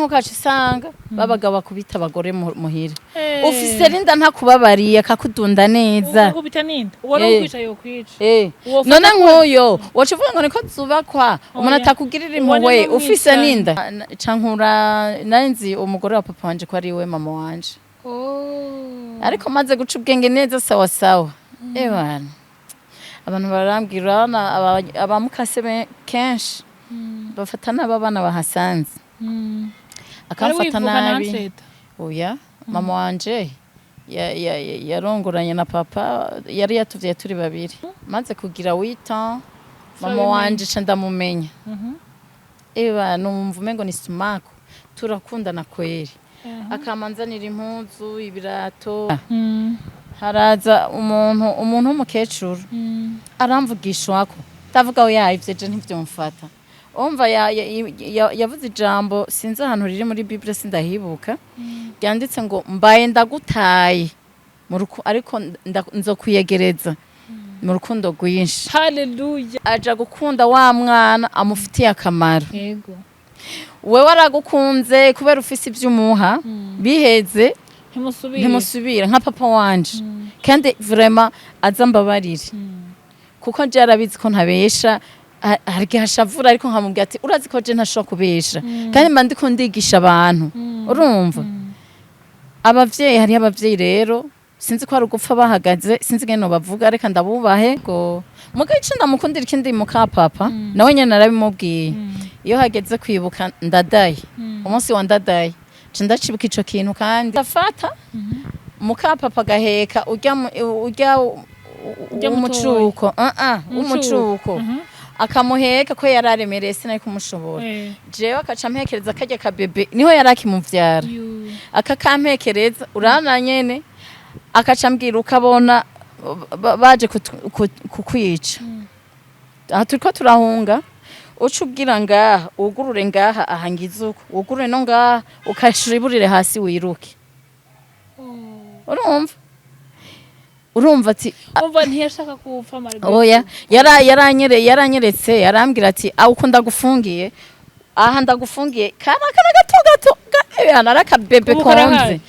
Canke ukaca usanga babaga bakubita abagore muhira. Ufise rinda ntakubabariye, akakudunda neza. Ukubita ninde? Uwo ukwica yokwica. Uwo None nk'uyo woca uvuga ngo niko zubakwa umuntu Oya. atakugirira Uwo impuhwe ni ufise n'umwicanyi. n'inda. Cankura nari nzi umugore wa papa wanje ko ari we mama wanje, ariko maze guca ubwenge neza sawa sawa, ebana, abantu barambwira, urabona abamukase kenshi bafata nabi abana bahasanze, akamfata nabi. Oya, mama wanje yarongoranye na papa, yari yatuvyaye turi babiri. Maze kugira 8 ans, mama Turabimenya. wanje ca ndamumenya. Eba, numva umengo ni sumaku, turakundana kweri, akamanzanira impuzu, ibirato. Haraza umuntu w'umukecuru, aramvugisha wako, ndavuga oya, ivyo je ntivyomfata. Umva, yavuze ijambo, sinzi ahantu riri muri Bible, sindahibuka, ryanditse ngo mbaye ndagutaye ariko nzokwiyegereza mu rukundo rwinshi. Haleluya. Aja gukunda wa mwana amufitiye akamaro. Wewe aragukunze kubera ufise ivyo umuha, biheze ntimusubire. Ntimusubira. Nka papa wanje, kandi vraiment aza mbabarire, kuko nje arabizi ko ntabesha. Hari igihe ashavura, ariko nkamubwira ati urazi ko je ntashobora kubesha, kandi mba ndiko ndigisha abantu. Urumva abavyeyi, hariho abavyeyi rero sinzi ko hari ugupfa bahagaze, sinzi ingene bavuga, reka ndabubahe ngo muga ico ndamukundira ikindi muka papa nawe nyene narabimubwiye. Iyo hageze kwibuka Ndadaye, umunsi wa Ndadaye, nca ndacibuka ico kintu, kandi ndafata muka papa agaheka urya urya Urya w'umucuko, w'umucuko, akamuheka ko yari aremereye, sinari kumushobora. Jewe akaca ampekereza karya kabebe, niho yari akimuvyara. Akakampekereza, urabona nyene, akaca ambwira ukabona baje kukwica aha turiko turahunga, uca ubwira ngaha wugurure, ngaha aha ngize uko wugurure, no ngaha ukashiburire hasi wiruke. Urumva ati Umva, ntiyashaka kuwupfa Margaret. Oya, yaranyeretse, yarambwira ati aho uko ndagufungiye, aha ndagufungiye, kari akana gato gato, ari akabebe Ubu konze. karahari?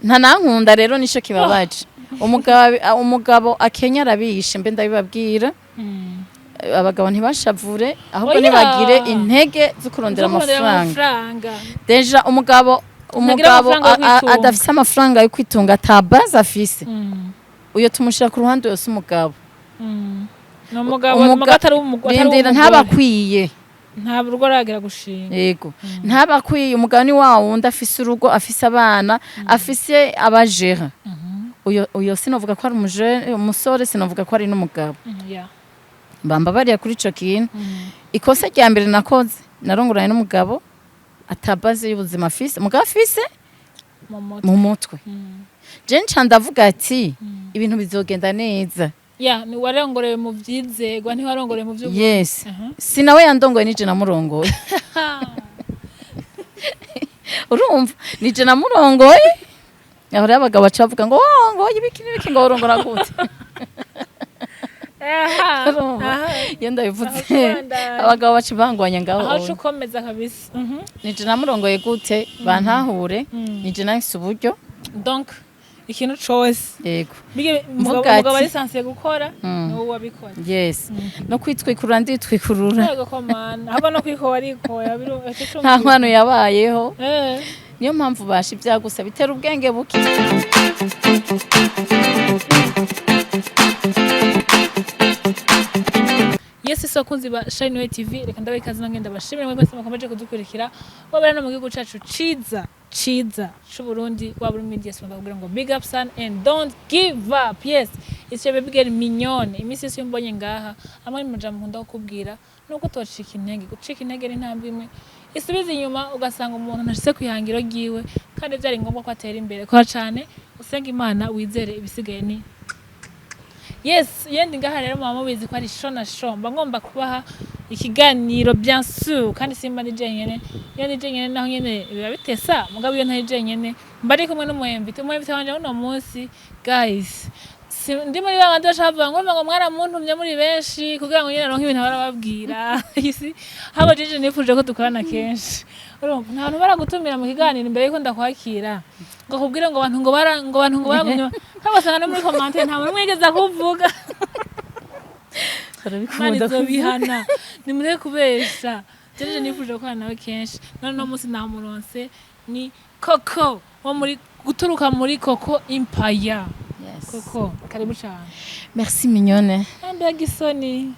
Ntanankunda rero, nico kibabaje. Umugabo akenya arabishe, mbe ndabibabwira. Abagabo ntibashavure, ahubwo Oya. ntibagire intege zo kurondera Zo kurondera amafaranga. Amafaranga. Déjà umugabo amafaranga yo kwitunga. Adafise amafaranga yo kwitunga, ata base afise, uyo tumushira ku ruhande, yose umugabo. Ni umugabo, umugabo atari atari Rindira, uw'umugore. ntabakwiye. Nta rugo aragera gushinga. Yego, ntabakwiye. Umugabo ni wa wundi afise urugo, afise abana, afise abajera. Uyo sinovuga ko ari umusore, sinovuga ko ari n'umugabo. Bamba bariya kuri ico kintu. Ikosa rya mbere nakoze, narongoranye n'umugabo ata base y'ubuzima afise, umugabo afise mu mutwe. Mu mutwe. Je nca ndavuga ati ibintu bizogenda neza. Ya, ni warongorewe mu vyizegwa, ntiwarongorewe mu vy'ubu. Yes. Si nawe yandongoye, nije namurongoye. Urumva, nije namurongoye. Aho rero abagabo baca bavuga ngo warongoye ibiki n'ibiki, ngo warongora gute? Urumva? Iyo ndabivuze, Aho kubandanya. abagabo baca bangwanya ngaho. Aho uca ukomeza kabisa. Nije namurongoye gute? Bantahure, nije nahise uburyo. Donc ikintu cose Yego. bige Mvuga umugabo ati- ari censé gukora, ni wowe wabikoze. Yes, no kwitwikurura nditwikurura. Yego komana, haba no kwikoba arikoya. Nta nkwano yabayeho. Niyo mpamvu basha ibyagusa bitera ubwenge buke. Yes, bakunzi ba Shine Way TV, reka ndabaha ikaze nange ndabashimire mwe mwese mukomeje kudukurikira, waba no mu gihugu cacu ciza ciza c'u Burundi, waba uri muri diaspora, kugira ngo big up son and don't give up. Yes, it's your baby girl Mignone. Iminsi yose iyo mbonye ngaha, amwe mu majambo nkunda kukubwira nuko utocika intege. Gucika intege ni intambwe imwe isubiza inyuma, ugasanga umuntu ntashitse kwihangiro ryiwe kandi vyari ngombwa ko atera imbere. Kora cane, usenga Imana, wizere, ibisigaye ni yes. Yendi ngaha rero muba mubizi ko ari show na show, mba ngomba kubaha ikiganiro, bien sûr, kandi simba ndi jenyene. Iyo ndi jenyene naho nyene biba bitesa, mugabo iyo ntari jenyene mba ndi kumwe n'umu invité. Umu invité wanje uno munsi, guys, Ndi muri babandi bashaka bavuga ngo mwaramuntumye muri benshi kugira ngo nyine aronke ibintu barababwira isi habo. Jeje nifuje ko dukorana kenshi. Urumva, nta bantu baragutumira mu kiganiro imbere yuko ndakwakira ngo akubwire ngo abantu ngo bara ngo abantu ngo baragumye nkabasanga no muri commentaire nta muntu mwigeze kuvuga. Imana izobihana, nimureke kubesha. Jeje nifuje gukorana nawe kenshi, none uno munsi namuronse. Ni Koko wo muri guturuka muri Koko Empire. Yes. Koko, karibu cyane. Merci, Mignone. Mbega isoni!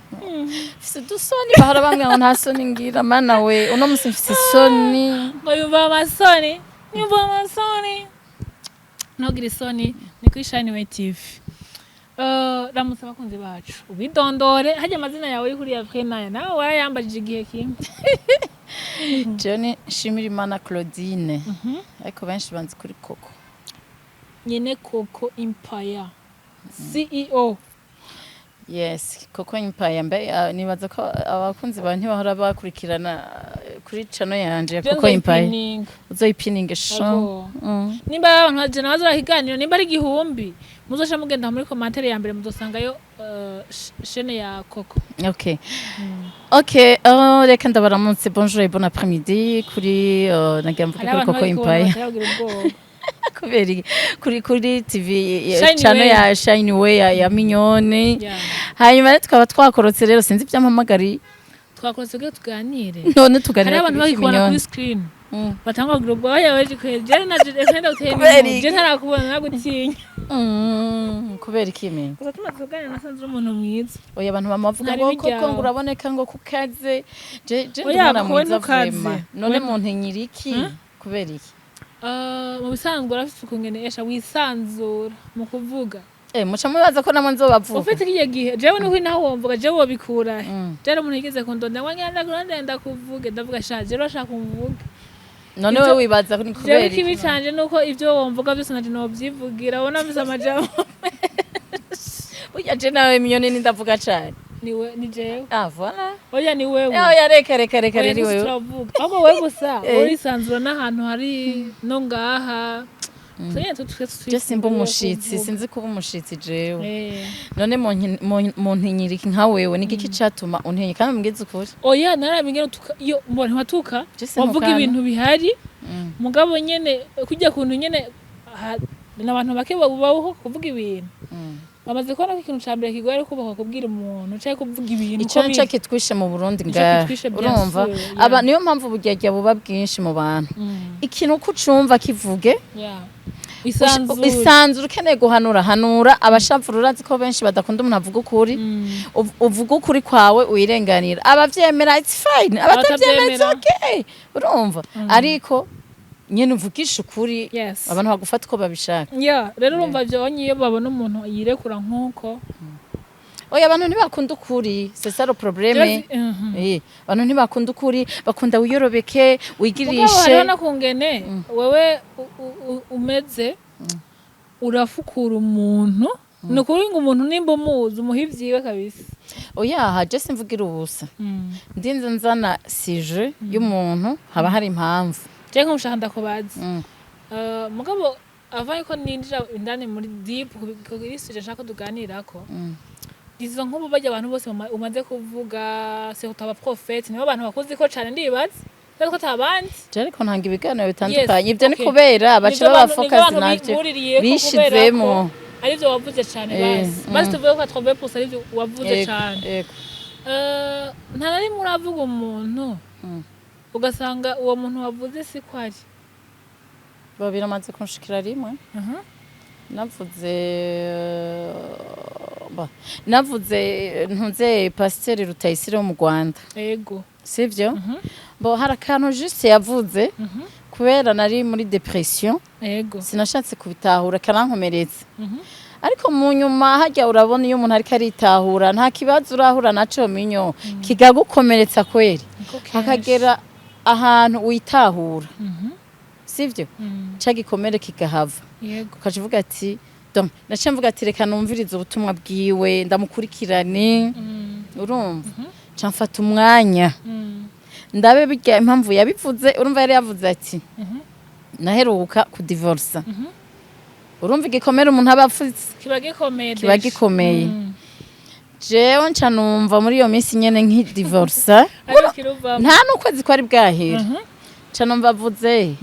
Mfise udusoni, bahora bambwira ngo nta soni ngira. Mana we, uno musi mfise isoni. Ngo yumva amasoni, yumva amasoni. Ntugire isoni, ni kuri Shine Way TV. Ramutse abakunzi bacu, ubidondore. Hajya amazina yawe uri kuri ya naya nawe warayambajije igihe kimwe. Jewe Nshimirimana Claudine, ariko benshi banzi kuri Koko. Nyene Koko Empire, CEO. Yes, Koko Empire. Mbe nibaza ko abakunzi bawe ntibahora bakurikirana kuri channel yanje ya Koko Empire. Nzoyipininga. Uzoyipininga sho. Ego. Nimba ari abantu bajana bazora ikiganiro, nimba ari 1000, muzoca mugenda muri commentaire ya mbere, muzosangayo chaîne ya Koko. Okay, reka ndabaramutse. Bonjour et bon après-midi kuri nagira mvuge Hari kuri abantu Koko bari kubona Empire. bataragira ubwoba. Kubera iki? Kuri TV Shine channel Way. ya Shine Way ya Mignone. Yeah. Hanyuma rero tukaba twakorotse rero, sinzi ibyampamagari. Twakorotse kugira tuganire. None tuganira Hari abantu kuri iki, bagikubona Mignone? kuri screen batanga kugira ubwoba. Yawe kweli, jewe na jewe ndaguteye. Kubera iki? Je ntarakubona, nagutinya. Kubera iki, Minyo? Gusa tumaze kuganira nasanze uri umuntu mwiza. Oya, abantu bamavuga Ntari ngo koko bijyawe. ngo uraboneka ngo kukaze. Je ndi Oya, umwana kowe mwiza ntukaze. vraiment. None muntinyira iki? Kubera iki? Mu bisanzwe urafite ukungene esha wisanzura mu kuvuga. Eh, muca mubaza ko namwe nzobavuga. Ufite kiriya gihe jewe nukuri naho womvuga jewe wobikura he? Jewe umuntu yigeze kundonda ngo ngenda kurondera ndakuvuge, ndavuga sha jewe urashaka umvuge. None Ivyo- wewe wibaza ko ni Jewe kubera ikibi iki? canje nuko ivyo womvuga byose nanje nobyivugira, ubona mfise amajambo. Burya je nawe, Mignone, nindavuga cane. Niwe ni jewe. Ah, voilà. Oya, ni wewe. Eh, oya, reka reka reka. Oya, Rero twese wewe turavuga, ahubwo wewe gusa urisanzura n'ahantu hari no ngaha. Gusa nyene twese Je simba umushitsi, kuvuga. sinzi kuba umushitsi jewe. None muntinyira iki nka wewe? Ni igiki catuma untinya? Kandi mbwize ukuri. Oya, narabingene utuka iyo mbona ntiwatuka. Je si Wavuga ntukana. ibintu bihari. Mugabo nyene kujya kuntu nyene n'abantu bake babaho kuvuga ibintu. Bamaze kubona ko ikintu ca mbere kigoye ari kubaka kubwira umuntu canke kuvuga ibintu Ico uko nico biri. kitwishe mu Burundi Nico ngaha. kitwishe, bien Urumva, sûr, yeah. aba niyo mpamvu uburyarya buba bwinshi mu bantu. Ikintu uko ucumva kivuge. Isanzure. Isanzure. Ukeneye guhanura, hanura. Abashavura, urazi ko benshi badakunda umuntu avuga ukuri. Uvuga ukuri kwawe wirenganira. Abavyemera, it's fine, abatavyemera, it's Abatavyemera. okay. Urumva, ariko nyene uvugisha ukuri, abantu bagufata uko babishaka. Yeah, rero urumva vyonye iyo babona umuntu yirekura nk'uko. Oya, abantu ntibakunda ukuri, c'est ça le problème. Eh, abantu ntibakunda ukuri, bakunda wiyorobeke, Mugabo wigirishe. hariho nakungene wewe umeze urafukura umuntu. Ni ukuri ngo umuntu nimba umuzi umuha ivyiwe kabisa. Oya, je simvugira ubusa. Ndinze nzana sujet y'umuntu, haba hari impamvu. Je nk'ushaka ndakubaza. Mugabo avant yuko ninjira indani muri deep kuri sujet nshaka ko tuganirako, izo nk'ubu barya abantu bose umaze kuvuga, surtout abaprofete, nibo bantu bakuzi ko cane, ndibaza ariko atabandi. Je ariko ntanga ibiganiro bitandukanye. Ibyo ni kubera baca Nivyo baba nivyo focus abantu navyo buririye ko kubera bishizemo. ko arivyo wavuze cane. Basi basi tuvuge ko 80% arivyo wavuze cane. Yego. Nta na rimwe uravuga umuntu ugasanga uwo muntu wavuze siko ari? Bo biramaze kunshikira rimwe. Navuze navuze ntuze Pasiteri Rutayisire wo mu Rwanda. Sivyo? Bo hari akantu juste yavuze, kubera nari muri dépression, sinashatse kubitahura, karankomeretsa. Ariko mu nyuma hajya urabona iyo umuntu ariko aritahura, nta kibazo urahura naco, Minyo, kigagukomeretsa kweri, Niko kenshi. hakagera ahantu witahura, sivyo? Ca gikomere kigahava, ukaca uvuga ati donc naciye mvuga ati reka numvirize ubutumwa bwiwe, ndamukurikirane. Urumva, ca mfata umwanya ndabe birya impamvu yabivuze. Urumva, yari yavuze ati naheruka kudivorsa. Urumva igikomere umuntu aba apfutse Kiba gikomeye. Kiba Déjà. gikomeye. Jewe nca numva muri iyo minsi nyene nkidivorsa, Ariko kiruvamo. nta n'ukwezi kwari bwahera, nca numva avuze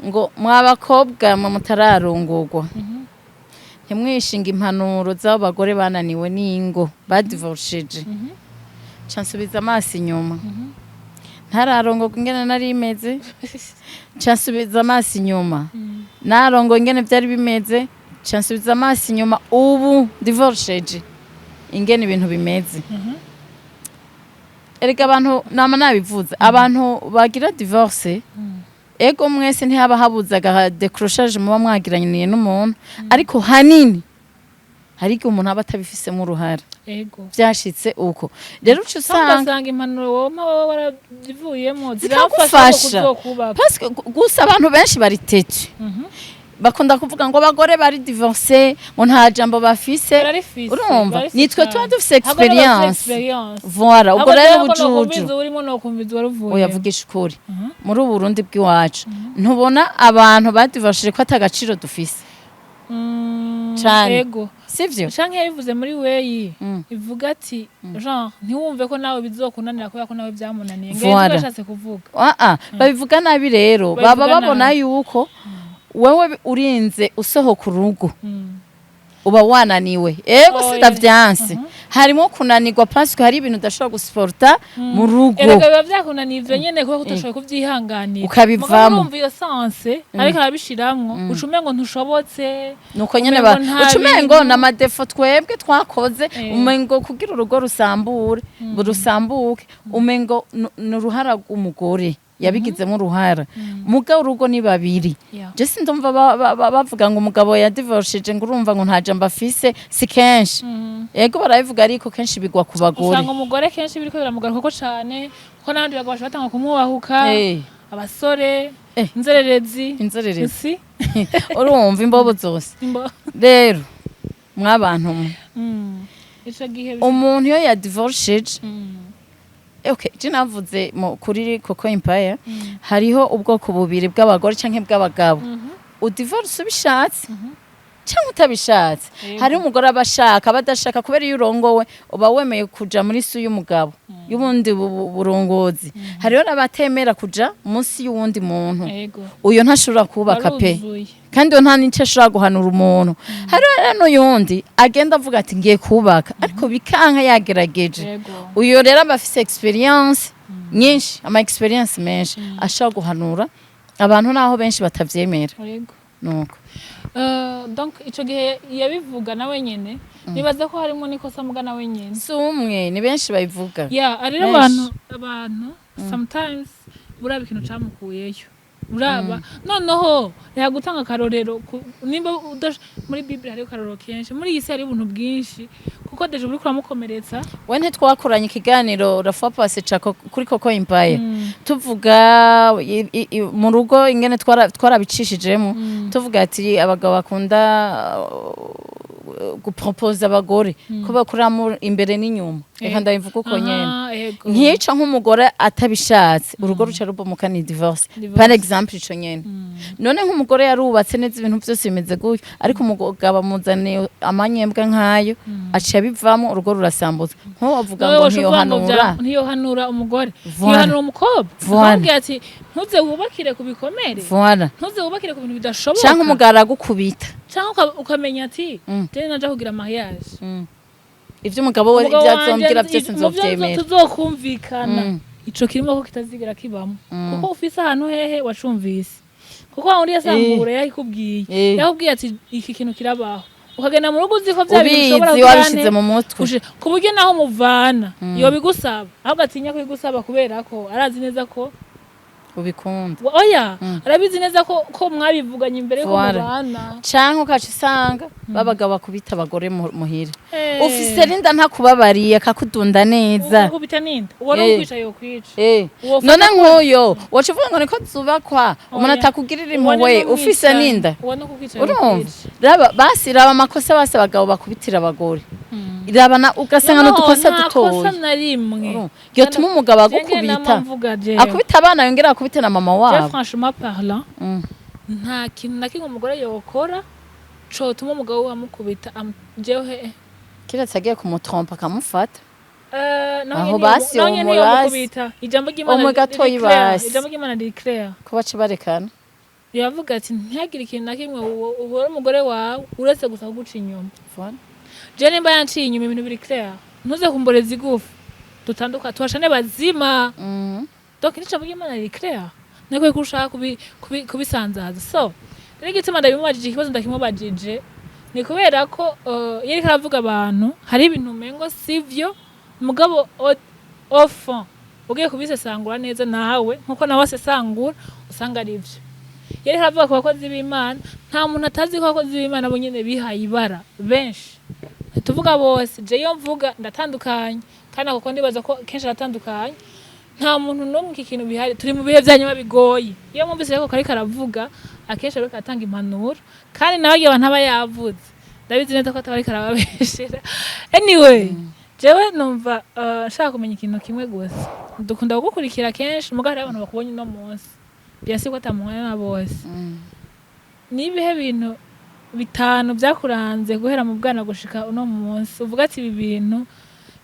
ngo: "Mwa bakobwa mwe mutararongorwa, ntimwishinga impanuro z'abo bagore bananiwe n'ingo badivorceje." Nca nsubiza amaso inyuma, ntararongorwa ingene nari imeze, nca nsubiza amaso inyuma narongoye ingene vyari bimeze, nca nsubiza amaso inyuma ubu divorceje ingene ibintu bimeze. Erega abantu, nama nabivuze, abantu bagira divorce, ego mwese ntihaba habuze aga décrochage muba mwagiraniye n'umuntu, ariko hanini hari igihe umuntu aba atabifisemo uruhara. Vyashitse uko rero uca usanga ugasanga impanuro woma wowe warazivuyemo zirafasha zikagufasha kuzokubaka. Parce que gusa abantu benshi bari têtus, bakunda kuvuga ngo abagore bari divorce ngo nta jambo bafise. Bararifise. Urumva, bararifise nitwe cane. tuba dufise Ahubwo n'abafise experience. Experience. Voilà, ubwo Ahubwo rero rero ubujuju. nokumviza urimo, nokumviza waruvuye. Oya, vugisha ukuri, muri ubu Burundi bw'iwacu ntubona abantu badivorcije ko atagaciro dufise cane? Ego. Sivyo? Canke yabivuze muri weyi ivuga ati genre ntiwumve ko nawe bizokunanira kubera ko nawe byamunaniye ngenzi. Voilà. Bashatse kuvuga. Ah ah, babivuga nabi rero. Babivuga baba babona nabi. yuko wewe urinze usohoka urugo uba wananiwe. Ego, Oya. sindavyanse, harimo kunanirwa parce que hari ibintu udashobora gusuporta mu rugo. Erega biba byakunaniye ivyo nyene kubera ko utashoboye kuvyihanganira. Ukabivamo. Mugabo urumva iyo sense ariko arabishiramwo, uca umengo ntushobotse. Nuko nyene umengo nta uca umengo bintu. n'ama défauts twebwe twakoze, umengo kugira urugo rusambure rusambuke, umengo ni uruhara rw'umugore yabigizemo uruhara, mugabo urugo ni babiri. Je sindumva bavuga ngo umugabo yadivorceje ngo urumva ngo nta jambo afise, si kenshi. Yego barabivuga, ariko kenshi bigwa ku bagore. Usanga umugore kenshi biriko biramugaruka ko cane, kuko n'abandi bagabo baca batanga kumwubahuka, abasore, inzererezi. Inzererezi. Si. Urumva imbobo zose. Rero mwabantu mwe, Ico gihe umuntu iyo yadivorceje, okay, je navuze kuri Coco Empire, hariho ubwoko bubiri bw'abagore canke bw'abagabo: udivorce ubishatse canke utabishatse. Hariho umugore aba ashaka, aba adashaka, kubera iyo urongowe uba wemeye kuja muri su y'umugabo y'ubundi burongozi. Hariho n'abatemera kuja munsi y'uwundi muntu. Uyo ntashobora kubaka pe. Baruzuye. Kandi uyo nta n'icyo ashobora guhanura umuntu. Hariho rero n'uyundi agenda avuga ati ngiye kubaka, ariko bikanka yagerageje. Uyo rero aba afise experience nyinshi, ama experience menshi, ashobora guhanura abantu naho benshi batavyemera. Nuko. Donc ico gihe yabivuga nawe nyene, nibaza ko harimo n'ikosa muga nawe nyene. Si umwe, ni benshi babivuga. Ya, rero Benshi. abantu sometimes uraba ikintu camukuyeyo, uraba noneho reka gutanga akarorero nimba muri Bible hariho akarorero kenshi, muri iyi si hariho ubuntu bwinshi, kuko déjà uriko uramukomeretsa. We ntitwakoranye ikiganiro rafa pase ca kuri Coco Empire, tuvuga mu rugo ingene twarabicishijemo, tuvuga ati abagabo bakunda gupropoza abagore ko bakuramo imbere n'inyuma, reka ndabivuga uko nyene. Nkica nk'umugore atabishatse, urugo ruca rubomoka, ni divorce. Divorce. Par exemple ico nyene, none nk'umugore yarubatse neza, ibintu byose bimeze gutyo, ariko umugabo amuzaniye amanyembwa nk'ayo, aciye abivamo, urugo rurasambuza. Nko wavuga Wowe ngo woca uvuga ngo ntiyohanura. Ntiyohanura umugore, Voilà. ntiyohanura umukobwa, Voilà. akamubwira ati ntuze wubakire ku bikomere, Voilà. ntuze wubakire ku bintu bidashoboka. Canke umugabo aragukubita. Canke ukamenya ati jewe naja kugira mariage, ivyo umugabo we umugabo ivyo wanje azombwira byose mu vyo nzovyemera. Tuzokumvikana. Ico kirimo ko kitazigera kibamo, kuko ufise ahantu hehe wacumvise, kuko wa wundi yasambura yakubwiye, yakubwiye ati iki kintu kirabaho, ukagenda mu rugo uzi ko vya bintu ushobora ubizi kugira wabishize nte? mu mutwe. Ku buryo naho muvana yobigusaba, ahubwo atinya kubigusaba kubera ko arazi neza ko ubikunda. Oya, arabizi neza ko mwabivuganye imbere yuko Voilà. mubana. Canke ukaca usanga babagabo bakubita abagore muhira, ufise rinda ntakubabariye, akakudunda neza. Ukubita ninda uwo nukwica yokwica. Uwo None nk'uyo woca uvuga ngo niko zubakwa, umuntu Oya. atakugirira Uwo ni impuhwe n'umwicanyi. ufise n'inda? Uwo no kukwica Urumva, yokwica. raba basi, raba amakosa basi abagabo bakubitira abagore, raba na ugasanga Noneho n'udukosa nta kosa dutoya. na rimwe. Urumva? Yotuma umugabo agukubita, mvuga jewe, akubita abana, yongera akubite na mama je wabo. franchement parlant, nta kintu na kimwe umugore yokora Cotuma umugabo we amukubita jewe Kiretse agiye kumutrompa akamufata. Naho Aho nyene basi naho nyene uwo murasi. yomukubita. Ijambo ry'Imana Umwe gatoyi riri clair. basi. Ijambo ry'Imana riri clair. Ko baca barekana. Yavuga ati ntihagire ikintu na kimwe uhora umugore wawe uretse gusa kuguca inyuma. Voilà. Je nimba yanciye inyuma, ibintu biri clair, ntuze kumboreza igufa, dutanduka tuhashane bazima. Donc n'ijambo ry'Imana riri clair, niko ko ushaka kubisanzaza. So rero igituma ndabimubajije, ikibazo ndakimubajije, ni kubera ko iyo ariko aravuga abantu hari ibintu umengo sivyo, mugabo au fond ugiye kubisesangura neza nawe nkuko nawe asesangura usanga ari vyo. Iyo ariko aravuga ku bakozi b'Imana, nta muntu atazi ko abakozi b'Imana bo nyene bihaye ibara benshi. Ntituvuga bose, je iyo mvuga ndatandukanye, kandi ako ko ndibaza ko kenshi aratandukanye. Nta muntu n'umwe iki kintu bihari, turi mu bihe vya nyuma bigoye. Iyo mwumvise rero ko ariko aravuga, akenshi ariko aratanga impanuro, kandi nawe agiye abantu aba yavuze, ndabizi neza ko ataba ariko arababeshera. Anyway, jewe numva nshaka kumenya ikintu kimwe gusa. Dukunda kugukurikira kenshi, muga hariho abantu bakubonye uno munsi, bien sûr ko atamuhana na bose. Ni ibihe bintu bitanu byakuranze guhera mu bwana gushika uno munsi, uvuga ati ibi bintu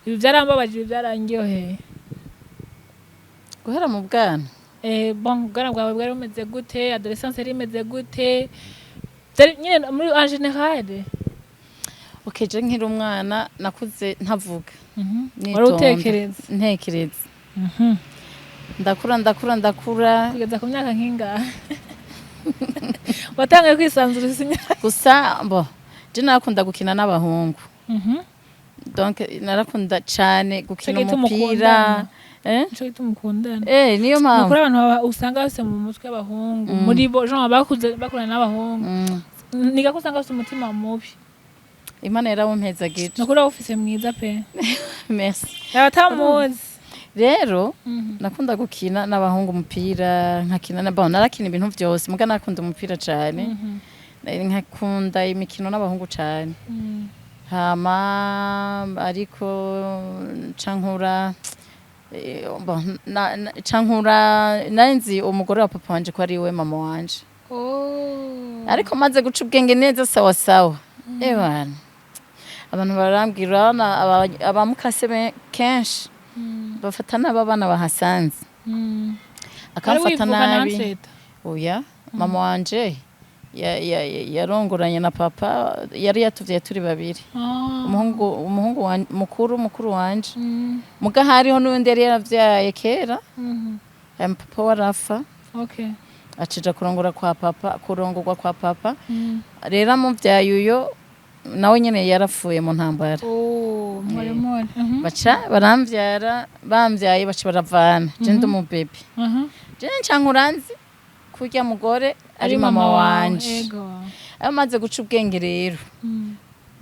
ibi byarambabaje, ibi byarandyoheye? Guhera mu bwana? Bon, ubwana bwawe bwari bumeze gute? Adolescence yari imeze gute? Byari nyine muri en général. Okay, je nkiri umwana nakuze ntavuga. Wari Nitonda. utekereza? Ntekereza. Ndakura, ndakura, ndakura. Kugeza ku myaka nk'ingahe watangiye kwisanzura, ufise imyaka? Gusa bo je narakunda gukina n'abahungu. Donc narakunda cane gukina Nico gituma umupira. ukundana. Eh. Nico gituma ukundana. Eh, niyo mpamvu. Nukuri abantu usanga bafise mu mutwe abahungu, muri bo genre bakuze bakurana n'abahungu, niga ko usanga bafise umutima mubi. Imana yarawumpezagije. Nukuri waba ufise mwiza pe. Merci. Abatamuzi. Rero nakunda gukina n'abahungu umupira, nkakina na bon, narakina ibintu vyose, muga nakunda umupira cane. Nkakunda imikino n'abahungu cane. Hama ariko nca nkura, bon, nca nkura nari nzi umugore wa papa wanje ko ari we mama wanje. Ariko maze guca ubwenge neza sawa sawa, ebana abantu barambwira, urabona abamukase kenshi bafata nabi abana bahasanze. Akamfata wivukana nabi. Anseta? Oya, mama wanje yarongoranye na papa, yari yatuvyaye turi babiri. Umuhungu mukuru wanje. Muga hariho n'uwundi yari yaravyaye kera. Hanyuma papa we arafa. Acija kurongora kwa papa, kurongorwa kwa papa. Rero amuvyaye uyo nawe nyene yarapfuye mu ntambara. Oh, more more. Baca baramvyara, bamvyaye baca baravana, je ndi umubebe. Je nca nkuranzi kurya mugore ari mama wanje. Amaze guca ubwenge rero,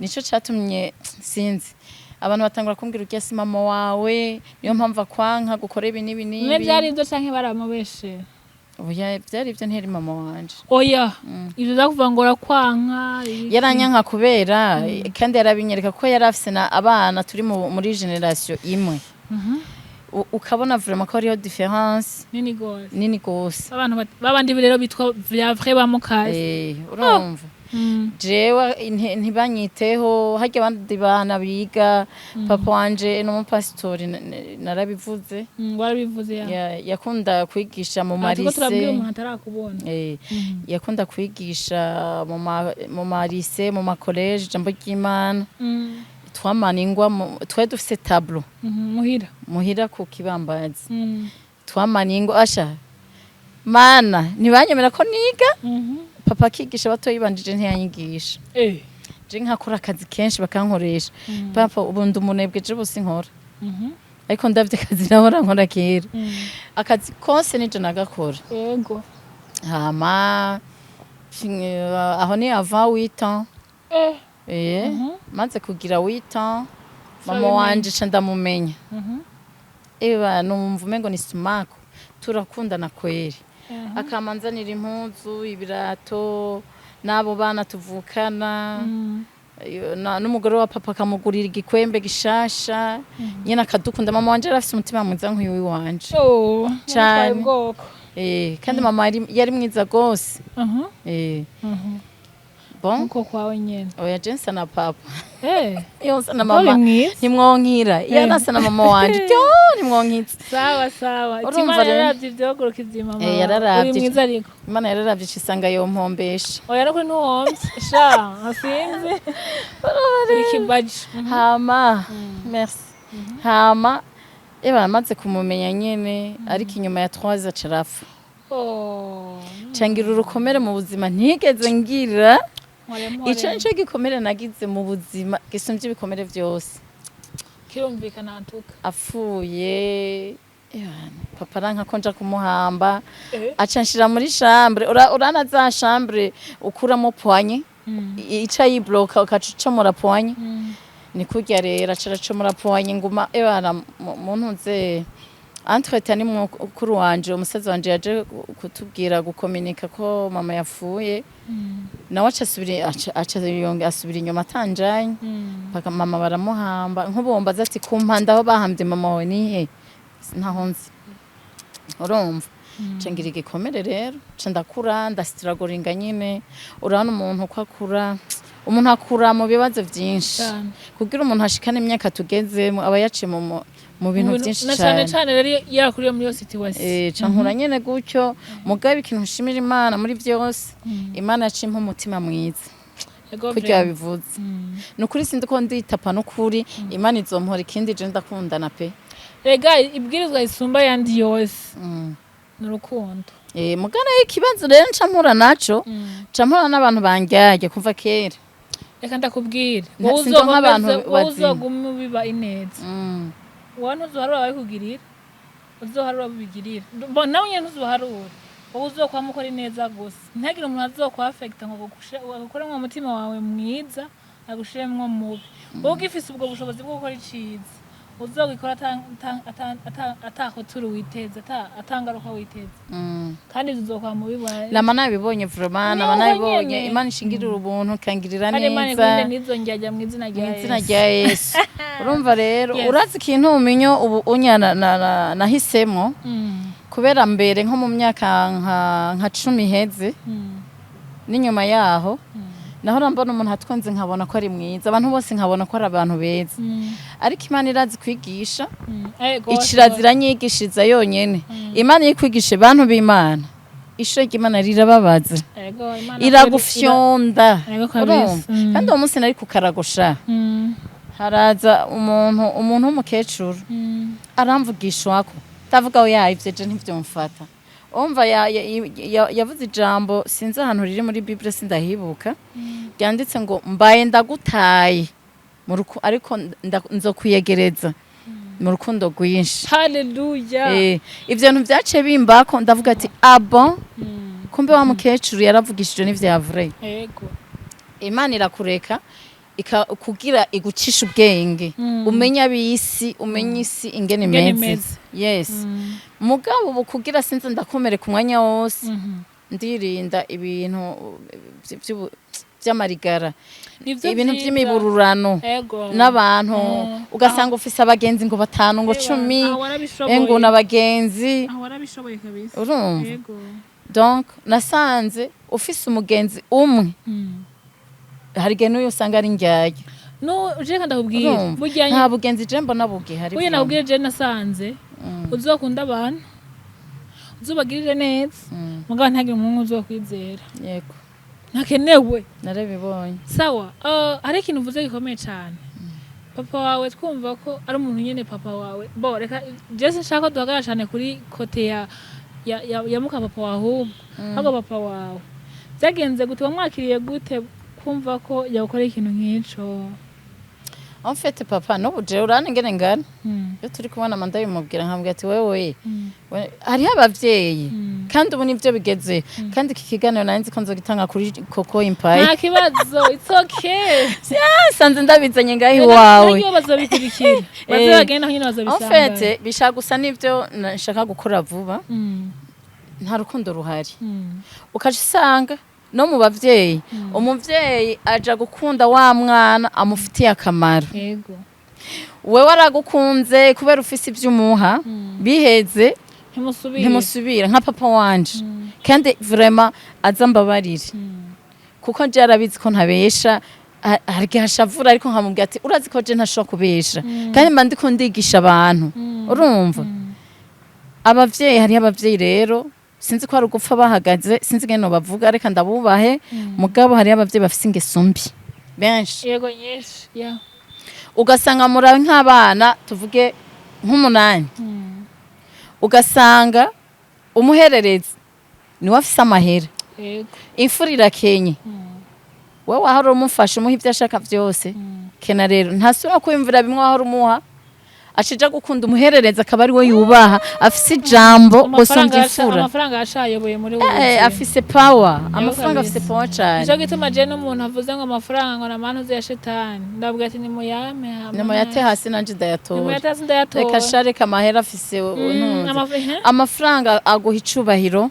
nico catumye, sinzi, abantu batangura kumbwira urya si mama wawe, niyo mpamvu akwanka gukora ibi n'ibi Mwe n'ibi. byari ibyo canke baramubeshe? Oya, vyari ivyo, ntiyari mama wanje. Oya, ivyo vyakuvuga ngo urakwanka ibiki? Yaranyanka kubera, kandi yarabinyereka ko yari afise na abana turi muri génération imwe. Ukabona vraiment ko hariho différence nini gose. Nini gose. Abantu babandi rero bitwa vya vrai bamukazi. Eh, urumva jewe ntibanyiteho harya abandi bana biga. Papa wanje ni umupasitori, narabivuze. Warabivuze ya. Yakunda kwigisha mu Ah, turiko turabwira ma lycée. umuntu atarakubona. Eh, yakunda kwigisha mu ma lycée, mu ma collège, ijambo ry'Imana. Twamana ingwa twari dufise tableau. Muhira. Muhira ku kibambazi. Twamana ingwa, asha mana ntibanyemera ko niga. Papa akigisha batoyi banjije, ntiyanyigisha. Je nkakora akazi kenshi bakankoresha. Papa, ubu ndi umunebwe, je bose nkora. Ariko ndavye akazi nahora nkora kera, akazi kose nije nagakora. Hama aho ni avant 8 ans. Maze kugira 8 ans, mama Sabimenya. wanje ca ndamumenya. Eba numva umengo ni sumaku, turakundana kweri. Akamanzanira impuzu, ibirato n'abo bana tuvukana. N'umugore wa papa akamugurira igikwembe gishasha nyene, akadukunda. Mama wanje yarafise umutima mwiza nk'uyu wanje. Oh, Cane. yatwaye ubwoko. Eh, kandi mama yari mwiza gose. Eh. Bon. Nkuko kwawe nyene. Oya, je nsa na papa. Iyo nsa na Uri mama. mwiza. Ntimwonkira iyo nasa na mama wanje tyo ntimwonkitse. Sawa sawa. Urumva Imana rero? yararavye ivyoguruka ivyima mama. Yararavye. Uri mwiza ariko. Imana yararavye ica isanga yompombesha. Oya, ariko ntuwomvye sha, asinzi uri kibaji. Hama merci. Hama eba amaze kumumenya nyene, ariko inyuma ya 3 aca arapfa. Oh. Cangira urukomere mu buzima ntigeze ngira. Mpore, mpore. Ico nico gikomere nagize mu buzima gisumvye ibikomere vyose. Kirumvikana antuka. Apfuye, ebana, papa aranka ko nja kumuhamba. Eh. Aca nshira muri chambre. Urana za chambre ukuramo poignée, ica yibloka ukaca ucomora poignée. Ni kurya rero aca aracomora poignée, nguma ebana mu ntuze. Entre-temps ni mukuru wanje, umusaza wanje, yaje kutubwira, gukominika ko mama yapfuye. Nawe aca asubira, aca asubira inyuma atanjanye. Paka mama baramuhamba. Nk'ubu ati ku mpanda aho bahambye mama wawe nihe? Ntaho nzi. Urumva nca ngira igikomere rero, nca ndakura ndasitiragoringa nyine. Urabona umuntu uko akura, umuntu akura mu bibazo byinshi. Cane. Kugira umuntu ashikane imyaka tugezemo aba yaciye mu bintu byinshi. Na cane cane. Cane rero yakuriye muri iyo situation. Ca nkura nyene gutyo. Mugabe ikintu nshimira Imana muri byose, Imana yaciye impa umutima mwiza. Ego. Kurya Vraiment. bivuze ni ukuri, sindi ko nditapa n'ukuri. Imana izompora ikindi, je ndakundana pe. Rega ibwirizwa risumba ayandi yose ni urukundo. Mugana ikibazo rero nca mpura naco, nca mpura n'abantu bandyarya kuva kera. Reka ndakubwire, wowe Sinzi nk'abantu uzokomeze, wowe bazima. uzogume ubiba ineza. Wowe ntuzoharura ababikugirira, uzoharura ababigirira. Bo nawe nyene ntuzoharura, wowe uzokwama ukora ineza gusa, ntihagire umuntu azokwafekita ngo agukuremwo umutima wawe mwiza agushiremwo mubi. Wowe ugifise ubwo bushobozi bwo gukora iciza, uzogikora atahoturu witeze, ata ngaruka witeze. Kandi ivyo uzokwama ubibona. Nama nabibonye vraiment, nama Niho nabibonye. nyene. Imana ishingirira ubuntu ikangirira Kandi Imana neza. ikurinde n'izo ndyarya mu izina rya Mu izina Yesu. rya Yesu. Urumva rero, Yes. urazi ikintu umenyo ubu unya nahisemo kubera mbere nko mu myaka nka 10 iheze n'inyuma yaho, nahora mbona umuntu atwenze nkabona ko ari mwiza, abantu bose nkabona ko ari abantu beza. Ariko Imana irazi kwigisha. Gose, Ikirazira nyigishiriza yonyene. Imana iyo ikwigisha, bantu b'Imana, ishure ry'Imana rirababaza. Ego, Imana Iragufyonda. Ego kabisa. Urumva? Kandi uwo munsi nari kukaragosha, haraza umuntu w'umukecuru, aramvugisha wako ndavuga oya, ivyo je ntivyomfata. Umva, yavuze ijambo, sinzi ahantu riri muri Bible, sindahibuka, ryanditse ngo mbaye ndagutaye ariko nzokwiyegereza mu rukundo rwinshi. Haleluya. Ivyo bintu vyaciye bimbako, ndavuga ati ah bon, kumbe wa mukecuru yaravugishije n'ivya vrai. Imana irakureka kugira igucisha ubwenge, umenye ab'isi, umenye isi ingene Ingene imeze. imeze. Yes. Mugabo ubu kugira sinzi ndakomereka umwanya wose, ndirinda ibintu vy'amarigara, Nivyo ibintu vyiza. vy'imibururano n'abantu. Ugasanga ufise abagenzi ngo batanu, ngo Ewa, 10, aho warabishoboye. ngo n'abagenzi. Aho warabishoboye kabisa. Urumva? Ego. Donc nasanze ufise umugenzi umwe, hari igihe n'uyu usanga ari ndyarya. No uje kandi ndakubwira, Urumva? burya Nta bugenzi je mbona bugihari burya vraiment. nakubwira, je nasanze uzokunda abantu, uzobagirire neza, mugabo ntagire umuntu uzokwizera. Yego. Ntakenewe. Narabibonye. Sawa, hari ikintu uvuze gikomeye cyane. Papa wawe twumva ko ari umuntu nyene, papa wawe bo reka je sinshaka ko duhagarara cyane kuri côté ya muka papa wawe, ahubwo papa wawe byagenze gute? Wamwakiriye gute kumva ko yagukoreye ikintu nk'ico? En fait papa n'ubu jewe urana ingene ngana, iyo turi kubona manda bimubwira, nkambwira ati wewe, hariho abavyeyi. Kandi ubu nivyo bigeze. Kandi iki kiganiro nari nzi ko nzogitanga kuri Koko Empire. Nta kibazo, it's okay. Sanze ndabizanye ngaho iwawe. Nayo bazobikurikira, baze bagenda aho nyene En bazobisanga. fait bishaka gusa n'ivyo nshaka gukora vuba. Nta rukundo ruhari. Ukaca usanga no mu bavyeyi, umuvyeyi aja gukunda wa mwana amufitiye akamaro. Wewe aragukunze kubera ufise ivyo umuha, biheze ntimusubire. Ntimusubira. Nka papa wanje, kandi vraiment aza mbabarire. Kuko je arabizi ko ntabesha. Hari igihe ashavura, ariko nkamubwira ati: "Urazi ko je ntashobora kubesha, kandi mba ndiko ndigisha abantu." Urumva abavyeyi, hariho abavyeyi rero, sinzi ko hari ugupfa bahagaze, sinzi ingene bavuga, reka ndabubahe, mugabo hariho abavyeyi bafise ingeso mbi benshi. Yego, nyinshi, yeah. Ugasanga murabe nk'abana tuvuge nk'umunani, ugasanga umuhererezi niwe afise amahera, imfura irakenye. Wowe wahora umufasha, umuha ibyo ashaka byose, kena rero ntasubira kwiyumvira bimwe wahora umuha, acija gukunda umuhererezi, akaba ari we yubaha, afise ijambo Amafaranga gusumbya imfura. Amafaranga yashayoboye muri ubu buzima. Afise power, amafaranga afise Kabisa. power cane. Nico gituma je n'umuntu avuze ngo amafaranga ngo namantuze ya shetani, ndabwira ati: "Nimuyame hama Nimuyate hasi nanje ndayatora." Nimuyate hasi ndayatora. Reka sha, reka, amahera afise ntunze. Amafaranga aguha icubahiro,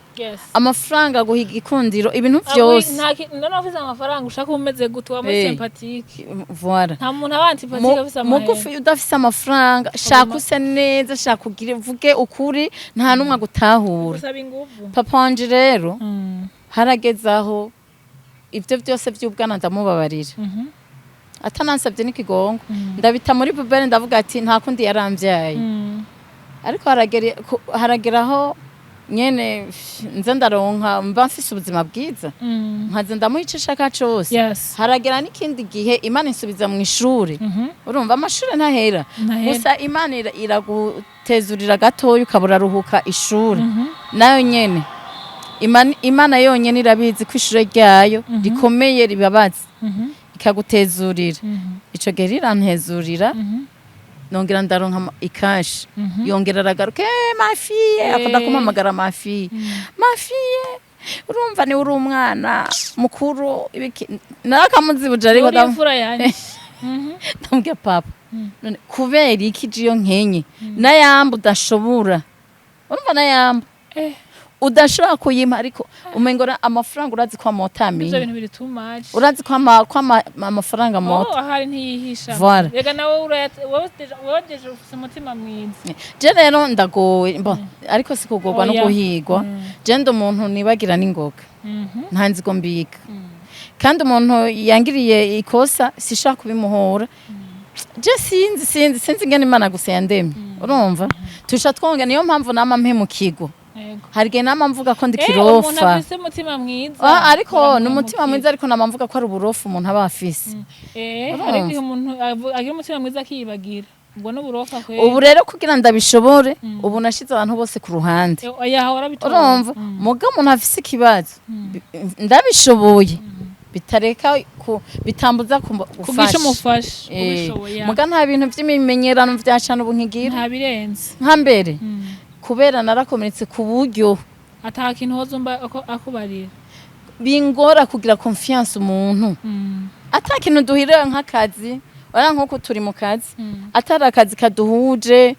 amafaranga aguha igikundiro, ibintu vyose. None ufise amafaranga ushaka kuba umeze gute? Waba sympathique. Voilà. Nta muntu aba antipathique afise amahera. Mugufi udafise amafaranga, shaka use neza, shaka ugire uvuge ukuri, nta n'umwe agutahura. Gusaba inguvu. Papa wanje rero harageze aho ibyo byose by'ubwana ndamubabarira, atanansabye n'ikigongo, ndabita muri poubelle, ndavuga ati: "Nta kundi, yarambyaye." Ariko haragera aho nyene nze ndaronka, mba mfise ubuzima bwiza, nkaza ndamuha ico ashaka cose. Haragera n'ikindi gihe Imana insubiza mu ishuri. Urumva amashuri ntahera. Ntahera. Gusa Imana iragutezurira gatoya, ukaba uraruhuka ishuri. Nayo nyene Imana yonyene irabizi ko ishure ryayo rikomeye, ribabaza, ikagutezurira. Ico gihe rirantezurira, nongera ndaronka ikashi, yongera aragaruka: "Eh, ma fille." Akunda kumpamagara "ma fille, ma fille." Urumva ni uri umwana mukuru ibiki, narakamuzibuje, ariko Uri imfura yanje. Ndamubwira: "Papa, none kubera iki jiyo nkenye nayamba udashobora?" Urumva nayamba udashobora kuyimpa, ariko umengo amafaranga urazi ko amota Ivyo amenya. bintu biri too much. Urazi ko amafaranga amota. Oh, ahari ntiyihisha. Voilà. Rega nawe wowe déjà ufise umutima mwiza. Je rero ndagowe mbo, ariko si kugorwa no Oya. guhigwa. Je ndi umuntu nibagira n'ingoga, nta nzigo mbika, kandi umuntu yangiriye ikosa sishaka kubimuhora. Je sinzi ingene Imana gusa yandemye. Urumva tusha twonga, niyo mpamvu nama mpemukirwa. Hari igihe nama mvuga ko ndi Umuntu kirofa. afise umutima mwiza. Ah, ariko ni Baramuhemukira. umutima mwiza, ariko nama mvuga ko ari uburofu umuntu aba afise. Urumva? Hari igihe umuntu agira umutima mwiza akiyibagira, ubwo n'uburofa kweri. Ubu rero kugira ndabishobore, ubu nashize abantu bose ku ruhande. Oya, warabitora. Urumva muga umuntu afise ikibazo, ndabishoboye, bitareka bitambuza kugisha gufasha. Umufasha ubishoboye. Muga nta bintu vy'imimenyerano vya cane ubu nkigira Nta birenze. nka mbere, kubera narakomeretse ku buryo Ata kintu wozumva akubarira. bingora kugira confiance umuntu ata kintu duhirira nk'akazi. Ora nkuko turi mu kazi, atari akazi kaduhuje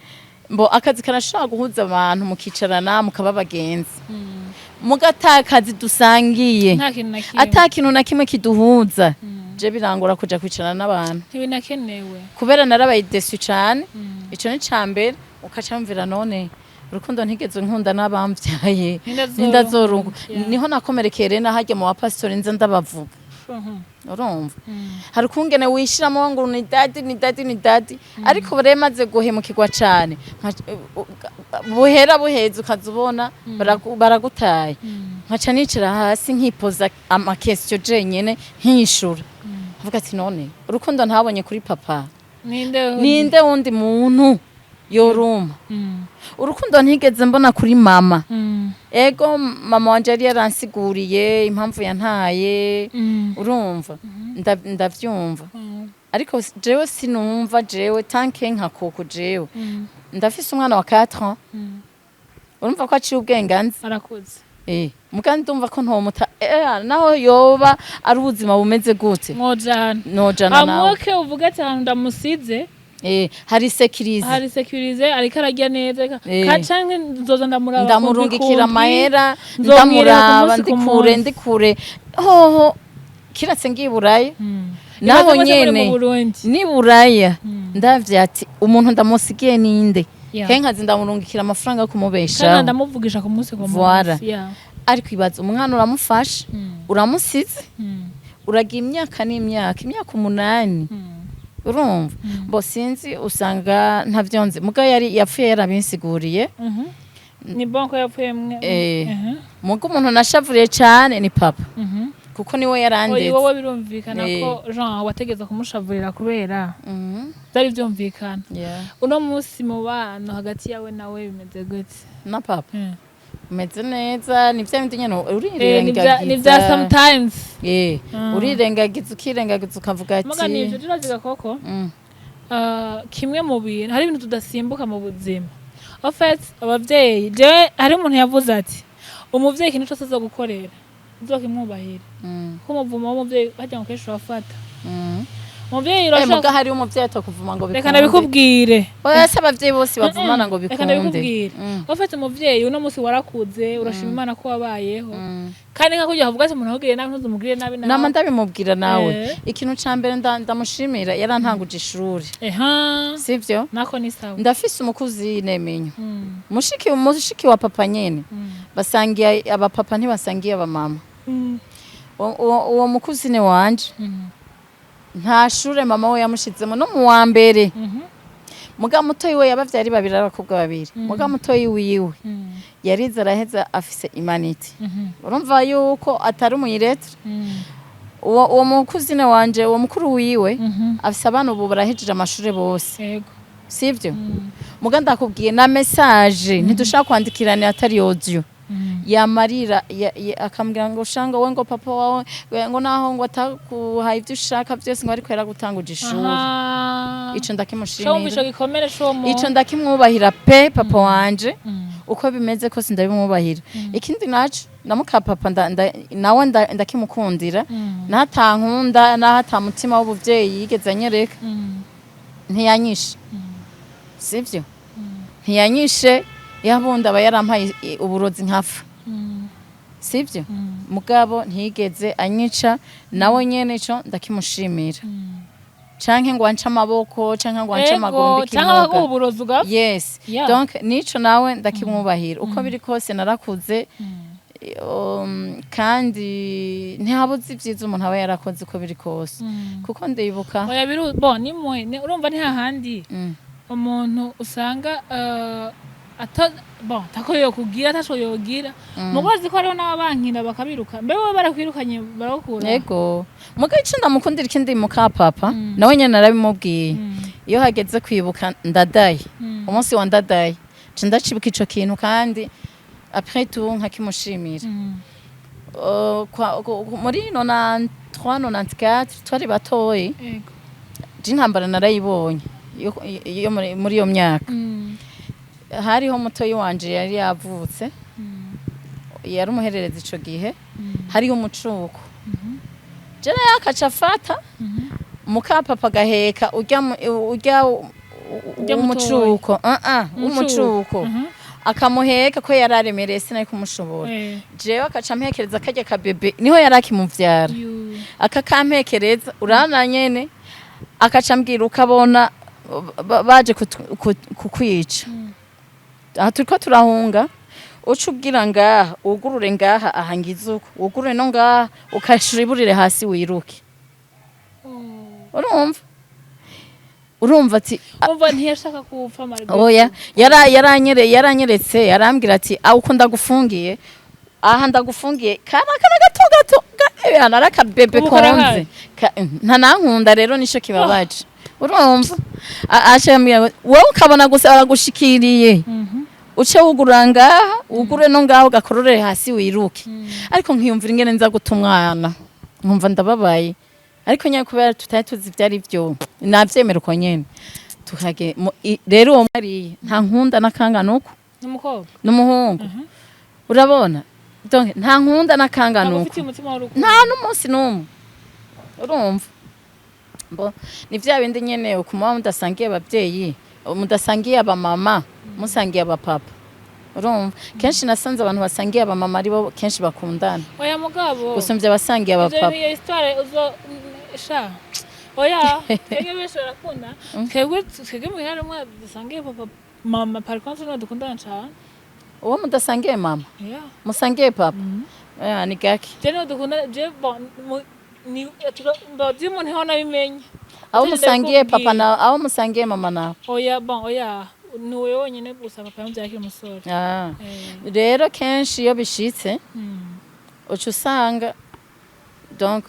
mbo, akazi karashobora guhuza abantu, mukicarana mukaba abagenzi, muga ata akazi dusangiye, Nta kintu na kimwe. ata kintu na kimwe kiduhuza, je birangora kuja kwicarana n'abantu. Ntibinakenewe. Kubera narabaye déçue cane. Ico ni ca mbere. Ukaca mvira none urukundo ntigeze nkunda n'abamvyaye, Nindazorungu. nindazorungu. Niho nakomerekeye rero, nahajya mu bapasitori nza ndabavuga. Urumva hari ukungene wishiramo ngo ni daddy, ni daddy, ni daddy, ariko ubu rero maze guhemukirwa cane, buhera buheze ukaza ubona baragutaye, nkaca nicara hasi nkipoza ama questions jenyene, nkishura, nkavuga ati: "None urukundo ntabonye kuri papa, Ninde? ninde wundi muntu yoruma urukundo ntigeze mbona kuri mama?" Ego, mama wanje yari yaransiguriye impamvu yantaye. Urumva ndavyumva, ariko jewe sinumva. Jewe tanke nka koko, jewe ndafise umwana wa 4 ans. Urumva ko aciye ubwenge anzi. Arakuze. Muga ndumva ko ntomuta, naho yoba ari ubuzima bumeze gute. Mwojana. Nojana nawe. Amuke uvuga ati: "Ahantu ndamusize Hari sécurisé." Hari sécurisé, ariko ararya neza. Canke nzoza ndamuraba Ndamurungikira kundwi. amahera. Nzomwirira ku Ndamuraba munsi ku ndi kure. munsi. Ndi kure hoho, kiretse ngiye Buraya. Naho Ibaze mwese muri nyene mu Burundi. ni Buraya, ndavye ati: "Umuntu ndamusigiye ninde?" Kenkazi ndamurungikira amafaranga yo Kandi kumubeshaho. ndamuvugisha ku munsi ku Voilà. munsi, yeah. Ariko ibaza umwana uramufasha, uramusize. Uragira imyaka n'imyaka, imyaka 8. Urumva, bo sinzi, usanga ntavyonzi, muga yari yapfuye yarabinsiguriye. Ni bon ko yapfuye mwe. Muga umuntu nashavuriye cane ni papa, kuko niwe Oyi, yarandeze. Wowe birumvikana ko Jean wategeza kumushavurira kubera byari byumvikana. Uno munsi mubano hagati yawe nawe bimeze gute? Na papa umeze neza, ni vya bindi nyene. Ni vya Urirengagiza. Sometimes. Urirengagiza, ukirengagiza, ukavuga ati Muga nivyo turaziga koko. Kimwe mu bintu, hari ibintu tudasimbuka mu buzima. En fait, abavyeyi, jewe hari umuntu yavuze ati umuvyeyi ikintu cose azogukorera uzokimwubahira, kuko umuvumo w'umuvyeyi harya ngo kenshi urafata. Umuvyeyi urashaka Muga hari umuvyeyi atakuvuma ngo Reka bikunde. ndabikubwire. Oya, se abavyeyi bose bavumana ngo Reka bikunde. ndabikubwire. En fait, umuvyeyi uno munsi warakuze, urashima Imana ko wabayeho, kandi nka kurya havuga ati umuntu akugiriye nabi ntuzumugirire nabi nawe. Nama ndabimubwira nawe. Ikintu ca mbere ndamushimira, yarantanguje ishuri. Sivyo? Nako ni sawa. Ndafise umu cousine menyo, mushiki wa papa nyene. Basangiye abapapa, ntibasangiye abamama. Uwo mu cousine wanje, nta shure mama we yamushizemo no mu wa mbere. Muga mutoyi we, yabavyari babiri, ari abakobwa babiri, muga mutoyi wiwe yarize araheza, afise humanités. Urumva yuko atari umu illettré. Uwo mu cousine wanje, uwo mukuru wiwe, afise abana ubu barahejeje amashure bose. Sivyo? Muga ndakubwiye, na message ntidushaka kwandikirana atari audio. Yamarira akambwira ngo shanga we, ngo papa wawe ngo naho ngo atakuhaye ibyo ushaka byose, ngo ariko yaragutanguje ishuri. Ico Cyo wumva ndakimushimira. Ico gikomere c'uwo muntu. Ico ndakimwubahira pe, papa wanje. Uko bimeze kose ndabimwubahira. Ikindi naco, na muka papa nawe ndakimukundira. Natankunda naho ata mutima w'ubuvyeyi yigeze anyereka, ntiyanyishe, sivyo? Ntiyanyishe. Yabundi aba yarampaye uburozi nkapfa, sivyo? Mugabo ntiyigeze anyica, nawe nyene ico ndakimushimira, canke ngo ance amaboko, canke ngo ance amaguru. Ego, canke Mbikimoga. bakaguha uburozi ugapfa. Yes. Donc nico nawe ndakimwubahira. Uko biri kose narakuze, kandi ntihabuze ibyiza umuntu aba yarakoze, uko biri kose, kuko ndibuka. Oya, biru bon nimwe urumva ni hahandi umuntu usanga ata bon tako yokugira, ataco yogira, mubazi ko hariho n'ababankira bakabiruka. Mbe wowe barakwirukanye barakura? Yego, muga ico ndamukundira, ikindi muka papa nawe nyene narabimubwiye, iyo hageze kwibuka Ndadaye, umunsi wa Ndadaye, nca ndacibuka ico kintu, kandi après tout nkakimushimira. Muri 93, 94 twari batoyi. Je intambara narayibonye yo muri iyo myaka. Hariho mutoyi wanje yari yavutse, yari umuhererezi ico gihe. Hariho umucuko, je nayo akaca afata mukapapa agaheka urya Urya w'umucuko, w'umucuko, akamuheka ko yari aremereye, sinari kumushobora. Jewe akaca ampekereza karya kabebe, niho yari akimuvyara. Akakampekereza, urabona nyene, akaca ambwira ukabona baje kukwica aha turiko turahunga, uca ubwira ngaha wugurure, ngaha aha ngize uko wugurure, no ngaha ukashiriburire hasi wiruke. Urumva ati Umva, ntiyashaka kuwupfa Margaret. Oya, yaranyeretse, yarambwira ati aho uko ndagufungiye aha, ndagufungiye kari akana gato gato, nari akabebe Ubu konze. karahari? Ntanankunda rero, nico kibabaje. Urumva, aca ambwira ngo, wowe ukabona gusa baragushikiriye, uce wugurura ngaha, wugurure no ngaho, ugakororere hasi wiruke. Ariko nkiyumvira ingene nza guta umwana, nkumva ndababaye, ariko nyine kubera tutari tuzi ibyo ari byo, navyemera uko nyene. Tukage rero uwo mwariye nta nkunda n'akangana uko. N'umukobwa? N'umuhungu. Urabona, donc nta nkunda n'akangana Ntabwo uko. ufitiye umutima w'urukundo. Nta n'umunsi n'umwe. Urumva, bo ni vya bindi nyene ukuma mudasangiye abavyeyi, mudasangiye abamama, musangiye abapapa. Urumva, kenshi nasanze abantu basangiye abamama aribo kenshi bakundana Oya mugabo, gusumbya abasangiye ivyo abapapa. iyo histoire uzo sha, oya, twebwe benshi barakunda. Twebwe muhira rumwe dusangiye papa mama, par contre niwe dukundana cane. Uwo mudasangiye mama, Yeah. musangiye papa. Oya, ni gake. Je niwe dukundana, je bon Ni mbazi umuntu ho nabimenye. Abo Ati musangiye papa ndakubwiye. na abo musangiye mama nawe? Oya, bon, oya, ni wowe wonyene gusa. Papa yamubyaye akiri umusore. Ah. Rero kenshi iyo bishitse, uca usanga donc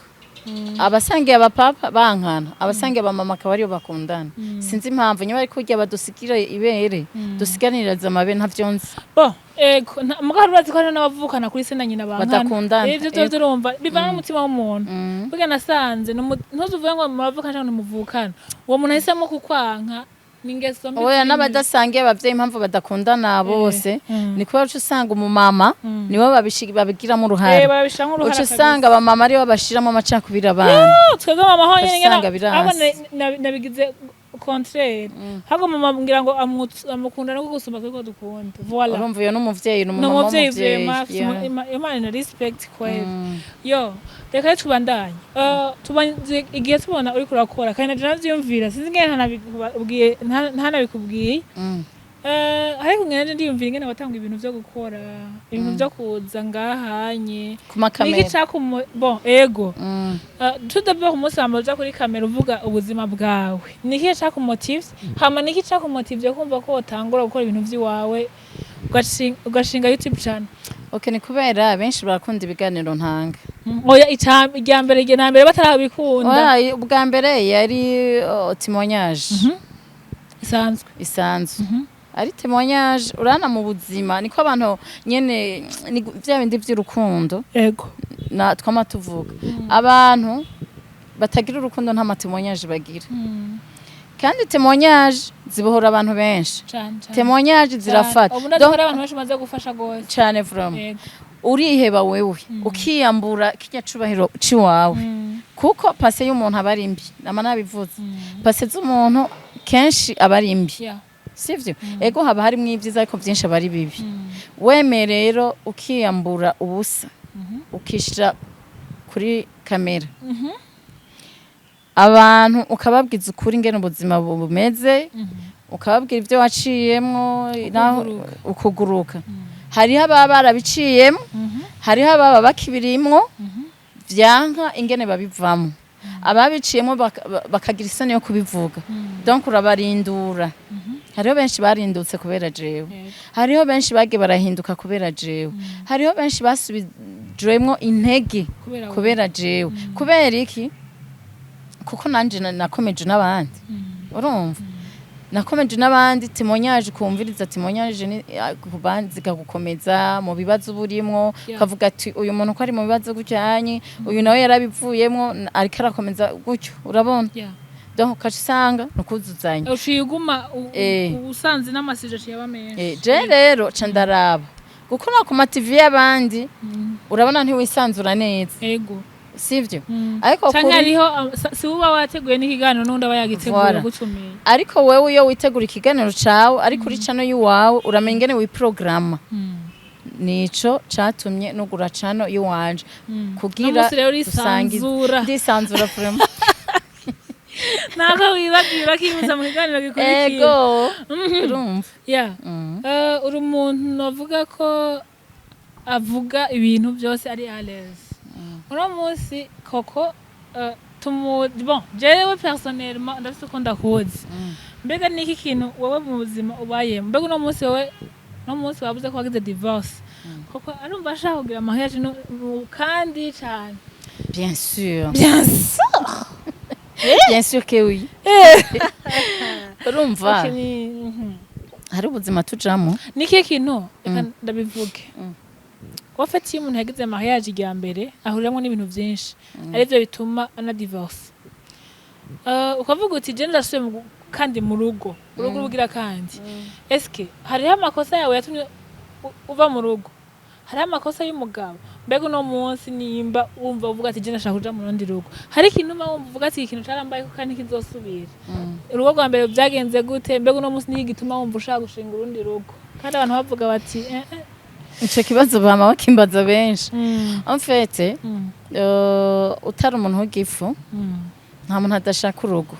abasangiye abapapa bankana, abasangiye abamama akaba ariyo bakundana. Sinzi impamvu, niba ari kurya badusigira ibere, dusiganiriza amabe, ntavyo nzi. Bon, ego, mugabo urazi ko hari n'abavukana kuri se na nyina bankana. Badakundana. Ivyo byo urumva bivana n'umutima w'umuntu. Burya nasanze ntuzuvuge ngo muravukana cyangwa ntimuvukana, uwo muntu ahisemo kukwanka ni ingeso mbi. Oya. Ziri. N'abadasangiye abavyeyi, impamvu badakundana bose ni kubera uca usanga umumama nibo babigiramo uruhare. Babishiramo uruhara. Uca usanga abamama aribo bashiramo amacakubiri abana. Twebwe mama honyine Uca usanga biranse. Ahubwo nabigize contraire, ahubwo mama mbwira ngo amukunda no gusumba twebwe dukunda, voilà. Urumva uyo n'umuvyeyi, ni Ni umumama umuvyeyi. w'umuvyeyi. Vraiment afise Imana na respect kweli. Yo, reka rero tubandanye. Tubanze igihe tubona uriko urakora, kandi naje navyiyumvira, sinzi ingene ntanabikubwiye, ntanabikubwiye. Ariko ngene ndiyumvira ingene watanga ibintu vyo gukora, ibintu vyo kuza ngahanye Ku makamera. Niki cakumu, bon, ego. Tout d'abord, umunsi wa mbere uja kuri kamera uvuga ubuzima bwawe, niki cakumotivye? Hama niki cakumotivye kumva ko wotangura gukora ibintu vy'iwawe, ugashinga YouTube channel? Okay, ni kubera benshi barakunda ibiganiro ntanga. Oya, irya mbere, irya na mbere batarabikunda. Oya, ubwa mbere yari témoignage. Isanzwe. Isanzwe ari témoignage, urana mu buzima niko abantu nyene ni vya bindi vy'urukundo. Na twama tuvuga, abantu batagira urukundo nta matémoignage bagira, kandi témoignage zibohora abantu benshi. Cane cane. Témoignage zirafata. Ubu ndazi ko hari abantu benshi bamaze gufasha gose. Cane vraiment. Uriheba wewe, ukiyambura kirya cubahiro ciwawe, kuko passé y'umuntu aba ari mbi, nama nabivuze, passé z'umuntu kenshi aba ari mbi. Sivyo? Ego, haba harimwo ibyiza, ariko byinshi aba ari bibi. Wemeye rero ukiyambura ubusa, ukishira kuri kamera, abantu ukababwiza ukuri ingene ubuzima bumeze, ukababwira ibyo waciyemwo naho Ukuguruka. Ukuguruka. Hariho ababa barabiciyemo, hariho ababa bakibirimwo, vyanka ingene babivamo, ababiciyemo bakagira isoni yo kubivuga. Donc urabarindura. Hariho benshi barindutse kubera jewe. Hariho benshi bagiye barahinduka kubera jewe. Hariho benshi basubijwemwo intege kubera wowe. Kubera jewe. Kubera iki? Kuko nanje nakomeje n'abandi, urumva nakomeje n'abandi. Témoignage, kumviriza témoignage ku bandi zikagukomeza mu bibazo uba urimwo. Ukavuga ati uyu muntu ko ari mu bibazo gutyanye, uyu nawe yarabivuyemwo, ariko arakomeza gutyo, urabona? Donc ukaca usanga ni ukuzuzanya. Uciye uguma usanze n'amasije aciye aba menshi. Je rero ca ndaraba kuko no ku ma TV y'abandi, urabona ntiwisanzura neza. Sivyo? Ariko Canke hariho si uba wateguye n'ikiganiro, n'undi aba yagiteguye Voilà. gutumiye. Ariko wewe iyo witegura ikiganiro cawe ari kuri channel y'uwawe, uramenya ingene wiprograma. Nico catumye nugura channel y'uwanje kugira Uno munsi rero urisanzura. Ndisanzura vraiment. Ntabwo wibagiwe bakibutsa mu kiganiro gikurikira. Ego, urumva. Uri umuntu navuga ko avuga ibintu byose ari à l'aise. Uno munsi koko tumu, bon, jewe personnellement ndafise uko ndakuzi. Mbega niki kintu wowe mu buzima ubayemo? Mbega uno munsi wowe, uno munsi wabuze ko wagize divorce, koko arumva ashaka kugira mariage kandi cane? Bien sûr. Bien sûr. Bien sûr que oui. Urumva, Okay, hari ubuzima tujamo. Ni ikihe kintu, reka ndabivuge, wafatiye umuntu yagize mariage irya mbere ahuriramo n'ibintu byinshi, arivyo bituma ana divorce, ukavuga uti je ndasubiye kandi mu rugo, urugo rugira kandi, eske hariho amakosa yawe yatumye uva mu rugo? Hariho amakosa y'umugabo? Mbega uno munsi nimba wumva uvuga ati je ndashaka kuja mu rundi rugo, hari ikintu uba wumva uvuga ati iki kintu carambaye kandi kizosubira? Urugo rwa mbere byagenze gute? Mbega uno munsi niyo gituma wumva ushaka gushinga urundi rugo, kandi abantu bavuga bati eh, eh. Ico kibazo bama bakimbaza benshi. En fait, utari umuntu w'igifu, nta muntu adashaka urugo.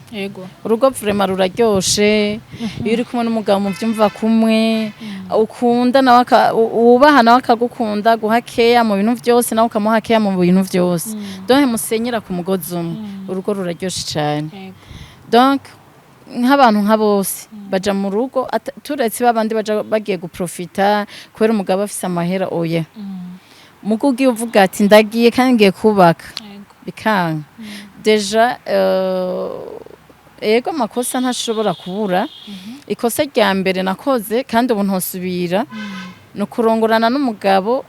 Urugo vraiment ruraryoshe iyo uri kumwe n'umugabo muvyumva kumwe. Ukunda nawe wubaha, nawe akagukunda, guha keya mu bintu vyose, nawe ukamuha keya mu bintu vyose. Donc musenyera ku mugozi umwe, urugo ruraryoshe cane. Donc nk'abantu nka bose baja mu rugo, turetse babandi baja bagiye guprofita kubera umugabo afise amahera, oya. Mugo ugiye uvuga ati ndagiye kandi ngiye kubaka, bikanka déjà. Ego, amakosa ntashobora kubura. Ikosa rya mbere nakoze kandi ubu ntosubira ni ukurongorana n'umugabo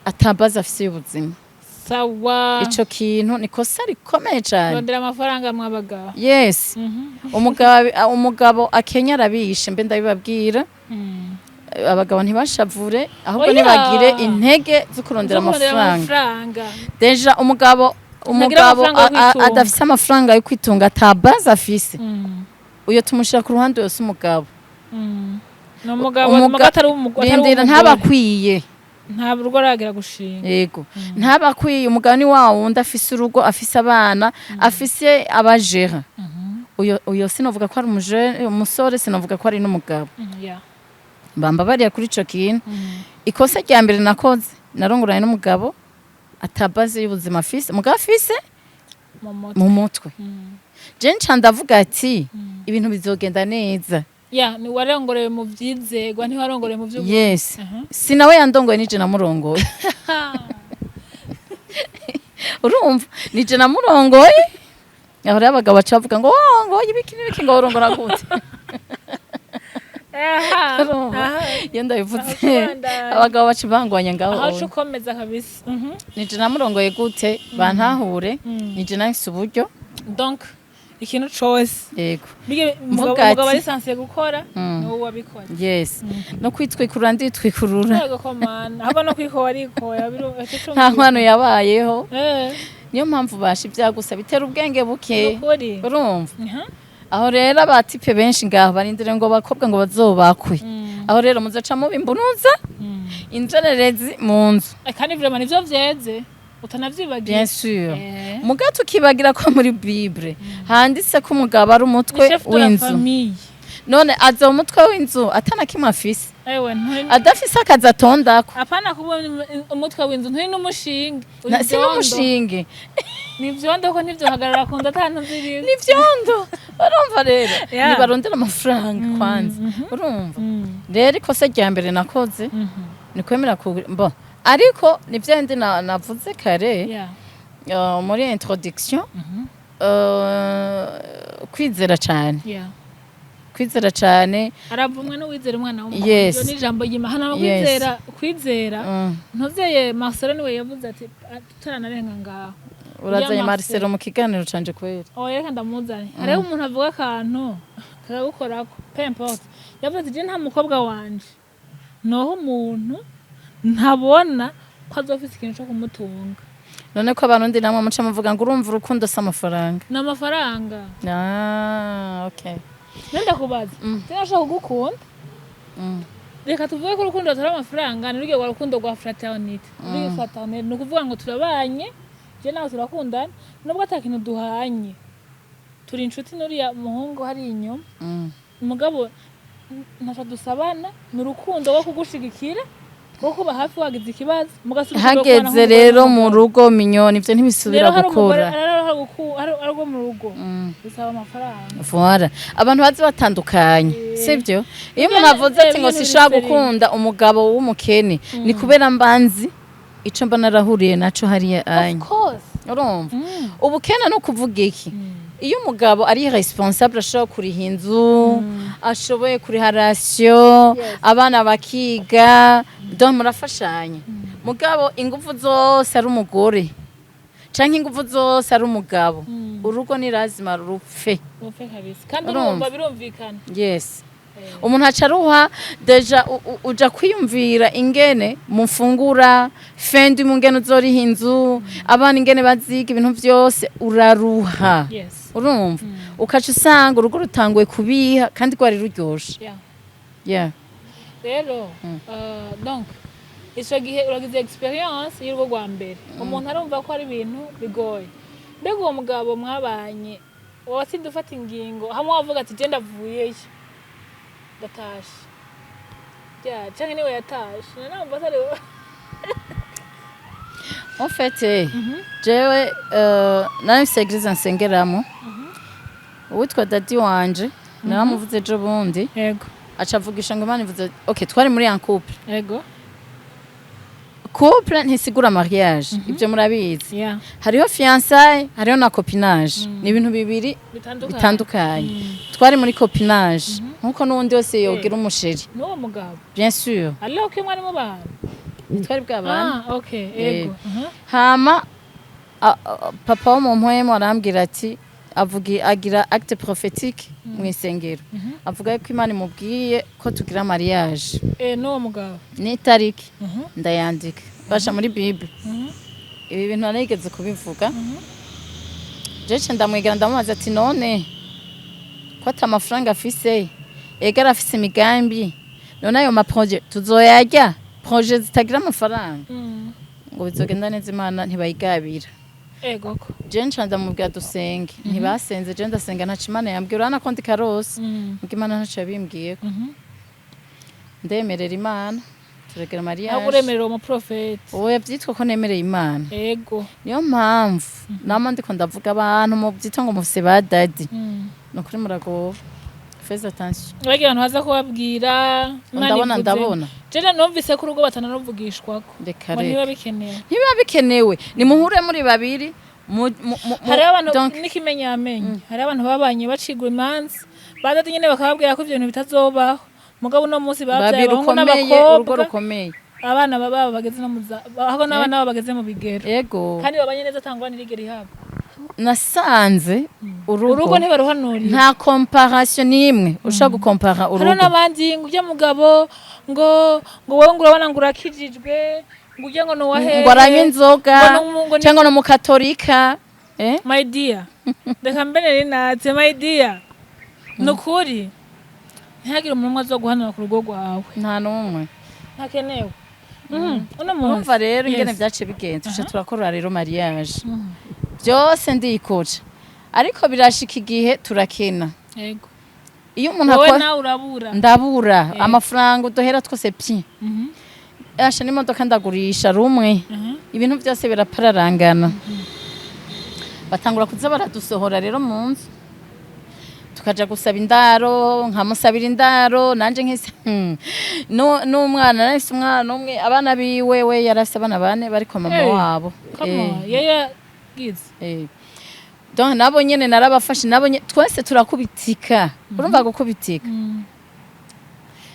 atabaza afise y'ubuzima. Ico kintu ni ikosa rikomeye cane. Rondera amafaranga mwabagabo. Yes. Umugabo akenya arabishe, mbe ndabibabwira. Abagabo ntibashavure, ahubwo Oya. ntibagire intege zo kurondera Zo kurondera amafaranga. Amafaranga. Déjà umugabo amafaranga yo kwitunga. Adafise amafaranga yo kwitunga, atabaza afise, uyo tumushira ku ruhande yose umugabo. Ni umugabo, umugabo atari rindira uw'umugore. Ntabakwiye. Nta rugo aragera gushinga. Yego, ntabakwiye. Umugabo ni wa wundi afise urugo, afise abana, afise abajera. Uyo sinovuga ko ari umusore, sinovuga ko ari n'umugabo. Bamba bariya kuri ico kintu. Ikosa rya mbere nakoze, narongoranye n'umugabo atabaze y'ubuzima afise, umugabo afise mu mutwe. Mu mutwe. Je nca ndavuga ati ibintu bizogenda neza. Ya, ni warongorewe mu vyizegwa, ntiwarongorewe mu vy'ubu. Yes. Si nawe yandongoye, nije namurongoye. Urumva, nije namurongoye. Aho rero abagabo baca bavuga ngo warongoye ibiki n'ibiki, ngo worongora gute? Urumva? Iyo ndabivuze, Aho ubandanya. abagabo baca bangwanya ngaho. Aho uca ukomeza kabisa. Nije namurongoye gute? Bantahure. Nije nahise uburyo. Donc ikintu cose Yego. bige Mvuga umugabo ati- ari censé gukora, ni wowe wabikora. Yes, no kwitwikurura nditwikurura. Yego komana, ahubwo no kwikoba arikoya. Nta nkwano yabayeho. Niyo mpamvu basha ibyagusa bitera ubwenge buke. Nukuri. Urumva, aho rero aba types benshi ngaho barindire ngo bakobwa ngo bazobakwe. Aho rero muzoca muba imbunuza, inzererezi mu nzu. Kandi vraiment nivyo vyeze utanavyibagiye. Bien sûr. Muga tukibagira ko muri Bible handitse ko umugabo ari umutwe Chef de la w'inzu. famille. None aza umutwe w'inzu atana kimwe afise, Ewe adafise akazi atondako? Apana kuba umutwe w'inzu, nturi n'umushinge. Uri Si ivyondo. n'umushinge. Ni ivyondo ko ntivyohagarara ku nda ata zirimo. Ni vyondo. Urumva rero, nibarondera amafaranga kwanza. Urumva rero, ikosa rya mbere nakoze ni kwemera ku bo, ariko ni bya bindi navuze kare muri introduction, kwizera cyane. Kwizera cyane. Aravumwe n'uwizera umwana w'umuntu. Yes. Iryo ni ijambo ry'Imana. Hano Yes. kwizera ntuzeye. Marcelo niwe yavuze ati turanarenga ngaho. Urazanye Uriya Marcelo mu kiganiro canje kwera? Oya, reka ndamuzane. Hariho umuntu avuga akantu kakagukorako, peu importe. Yavuze ati je nta mukobwa wanje noho umuntu ntabona ko azofise ikintu co kumutunga. None ko abarundi namwe muca muvuga ngo urumva urukundo si amafaranga? Ni amafaranga. Ah, okay. Nenda kubaza, sinashaka kugukunda. Reka tuvuge ko urukundo rutari amafaranga, ni rurya rwa rukundo rwa fraternité. Ruri fraternité ni ukuvuga ngo turabanye, je nawe turakundana nubwo ata kintu duhanye, turi inshuti n'uriya muhungu hari inyuma. Umugabo ntaco dusabana, ni urukundo rwo kugushigikira, rwo kuba hafi wagize ikibazo, mugasubira Hageze rero mu rugo, minyoni, ivyo ntibisubira rero hari umugore gukora. Rero hari urwo mu rugo bisaba amafaranga. Voilà, abantu bazi batandukanye, sibyo? Iyo umuntu avuze ati ngo ibintu sishaka biri gukunda umugabo w'umukene, ni kubera mbanzi ico mba narahuriye naco hariya anya. Of course. Urumva, ubukene no kuvuga iki? Iyo umugabo ari responsable, ashobora kuriha inzu, ashoboye kuriha ration, abana bakiga, donc murafashanya. Mugabo ingufu zose ari umugore canke ingufu zose ari umugabo, urugo ni lazima rupfe. Upfe kabisa kandi. Urumva? Urumva birumvikana. Yes, umuntu aca aruha déjà. Uja kwiyumvira ingene mufungura fendi, mu ngene uzoriha inzu, abana ingene baziga, ibintu vyose uraruha. Urumva, ukaca usanga urugo rutanguye kubiha kandi rwari ruryoshe. Yeah. Rero donc ico gihe uragize expérience y'urugo rwa mbere, umuntu arumva ko ari ibintu bigoye. Mbega uwo mugabo mwabanye, watsinze ufata ingingo hamwe wavuga ati je ndavuyeyo, ndatashe? Ryari canke niwe yatashe? Nanumva atari wowe. En fait, jewe nari mfise église nsengeramo. Uwitwa daddy wanje naramuvuze ejo bundi, aca avugisha ngo Imana ivuze. Okay, twari muri un couple. Couple ntisigura mariage, ibyo murabizi. Hariho fiançailles, hariho na copinage, ni ibintu bibiri bitandukanye. Bitandukanye. Twari muri copinage nkuko n'uwundi wese yogira umu chéri. N'uwo mugabo? Bien sûr. Alors ko mwari mubana? Ntitwari bwabana. Ah, okay, yego. Hama papa wo mu mpwemu arambwira ati, avuga, agira acte prophétique mu isengero, avuga ko Imana imubwiye ko tugira mariage. N'uwo mugabo? N'itariki ndayandika basha muri Bible. Ibi bintu narigeze kubivuga. Jewe ndamwegera, ndamubaza ati: "None ko ata amafaranga afise, ega arafise imigambi, none ayo ma projets tuzoyarya, projets zitagira amafaranga?" Ngo bizogenda neza, Imana ntibayigabira. Ego ko. Je nca ndamubwira dusenge. Ntibasenze, je ndasenga, ntaco Imana yambwira. Urabona ko ndi karose, mbwa Imana ntaco yabimbwiyeko. Ndemerera Imana, turegera Ntabwo mariage. Uremerera uwo muprofeti? Uwo yavyitwa ko nemereye Imana. Niyo mpamvu nama ndiko ndavuga, abantu muvyita ngo mufise ba daddy, ni ukuri muragowe, faites attention. Bagira abantu baza kubabwira Imana Ndabona. ivuze. Ndabona. Jewe numvise ko urugo batanaruvugishwako. Reka. Ngo Reka. ntibiba bikenewe. Ntibiba bikenewe, nimuhure muri babiri Hariho abantu donc n'ikimenyamenye, hariho abantu babanye bacigwa imanza, ba daddy nyene bakababwira ko ivyo bintu bitazobaho, mugabo uno munsi bavyaye babiri abahungu rukomeye, urugo n'abakobwa, rukomeye. Abana baba bageze no muza aho, n'abana babo bageze mu bigero, kandi babanye neza, atangwa nirigera ihaba. Nasanze urugo urugo ntibaruhanurira. Nta comparaison n'imwe ushobora gukompara Hariho urugo. n'abandi ngo ujya mugabo ngo wowe ngo urabona ngo urakijijwe, ngo ujya ngo ni uwa hehe, ngo aranywa inzoga, ngo ni cyangwa no mukatolika, eh? My dear, reka mbere rinatse, my dear, ni ukuri ntihagire umuntu umwe azoguhanura ku rugo rwawe. Nta n'umwe. Ntakenewe. Uno munsi Urumva rero ingene vyaciye bigenze, tuca turakora rero mariage, byose ndikoca, ariko birashika igihe turakena. Iyo umuntu Wowe akora nawe urabura. Ndabura amafaranga, uduhera twose pi asha n'imodoka ndagurisha rumwe, ibintu byose birapararangana, batangura kuza baradusohora rero mu nzu, tukaja gusaba indaro, nkamusabira indaro nanje nkise. N'umwana narafise umwana umwe, abana biwe, we yarafise abana bane bari kwa mama wabo. Come on, yeye gize. Donc nabo nyene narabafashe, nabo twese turakubitika, urumva gukubitika.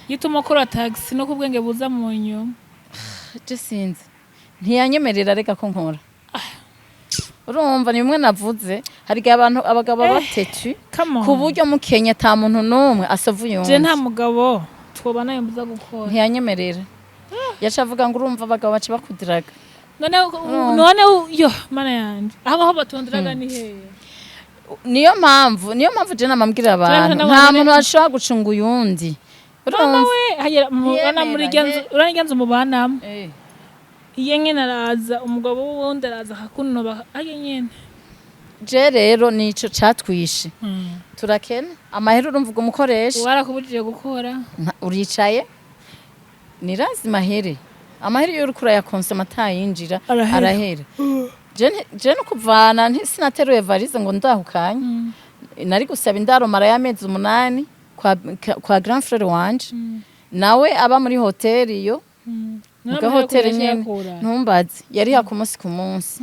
Yituma ukora taxi no kubwenge buza mu nyuma. Je sinzi, ntiyanyemerera reka ko nkora. Urumva ni bimwe navuze, hari igihe abantu, abagabo batetu Come on. ku buryo mu Kenya ata muntu n'umwe asavuye Je nta uwundi. mugabo twobana yambuza gukora. Ntiyanyemerera, yaca avuga ngo urumva abagabo baca bakudiraga. None yo mana yanje, aho batonderaga ni hehe? Niyo mpamvu je namambwira abantu, Turabona nta n'abagore- muntu ashobora gucunga uyundi. Mama Urumva? we hagera urabona muri Ntiyemera, irya nzu, urabona irya nzu mubanamo, iyo nyene araza, umugabo w'uwundi araza akakunoba harya nyene. Je rero nico catwishe, turakena amahera, urumva ubwo umukoresha Warakubujije gukora. Uricaye, ni lazima ahere amahera, iyo uriko urayakonsoma atayinjira. Arahera. Arahera. Je no kuvana sinateruye valise ngo ndahukanye, nari gusaba indaro, mara y'amezi 8 kwa grand frère wanje, nawe aba muri hoteli iyo muga hoteli nyene. Ntumbaze, yariha ku munsi ku munsi,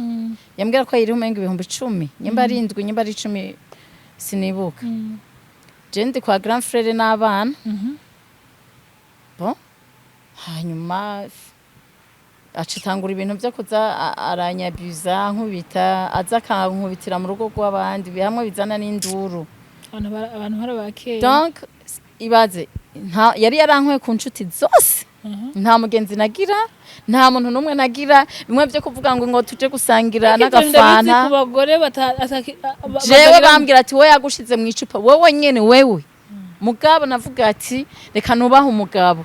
yambwira ko yiriho umenga 10,000, nyimba ari 7, nyimba ari 10, sinibuka. Je ndi kwa grand frère n'abana. Bon, hanyuma acitangura ibintu byo kuza aranyabuza, nkubita, aza akankubitira mu rugo rw'abandi, hamwe bizana n'induru. Abantu barabakeye. Donc ibaze, nta yari yarankuye ku nshuti zose, nta mugenzi nagira, nta muntu n'umwe nagira, bimwe byo kuvuga ngo tuje gusangira n'agafanta. Ku bagore Jewe batagira- bambwira ati: "We yagushize mu icupa wowe nyene wewe." Mugabo navuga ati: "Reka nubahe umugabo,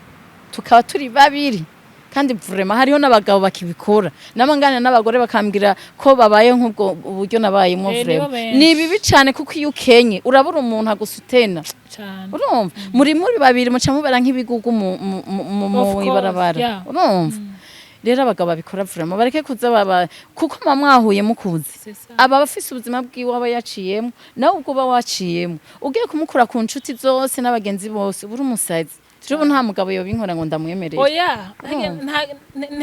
tukaba turi babiri." Kandi vraiment hariho n'abagabo bakibikora, n'abangana n'abagore bakambwira ko babaye nk'ubwo uburyo nabayemo. Eh, nibo Vraiment benshi. ni bibi cane, kuko iyo ukenye urabura umuntu agusutena. Cane. Urumva muri babiri muca mubera nk'ibigugu mu Of course, ibarabara. yeah. Urumva rero abagabo babikora, vraiment bareke kuza baba, kuko muba mwahuye mukuze. C'est ça. Aba afise ubuzima bwiwe aba yaciyemo, nawe ubwo uba waciyemo, ugiye kumukura ku nshuti zose n'abagenzi bose, uba uri umusazi. Ubu nta mugabo yobinkora ngo ndamwemerere. Oya, nta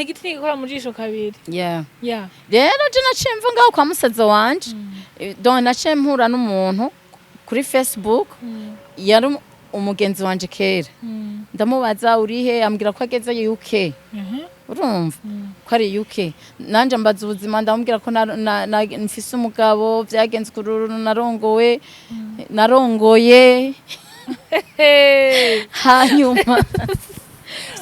giti ntigikora mu jisho kabiri. Yeah. Yeah. Rero je naciye mva ngaho kwa musaza wanje. Donc naciye mpura n'umuntu kuri Facebook, yari umugenzi wanje kera. Ndamubaza urihe, ambwira ko ageze UK. Urumva ko ari UK. Nanje mbaza ubuzima, ndamubwira ko mfise umugabo, vyagenze kururu, narongowe, narongoye. Hey. Hanyuma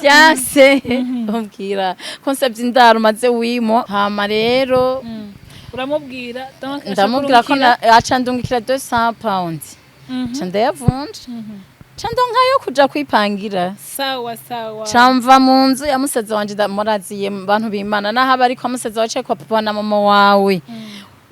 vyase umbwira ko nsavye indaro maze wimo. Hama rero Uramubwira donc aca ndamubwira ko kurungikira. Aca ndungikira 200 pounds. Ca ndayavunja, ca ndonkayo kuja kwipangira. Sawa sawa. Ca mva mu nzu ya musaza wanje. Ndamuraziye bantu b'Imana, naho aba ariko musaza wawe kwa papa na mama wawe,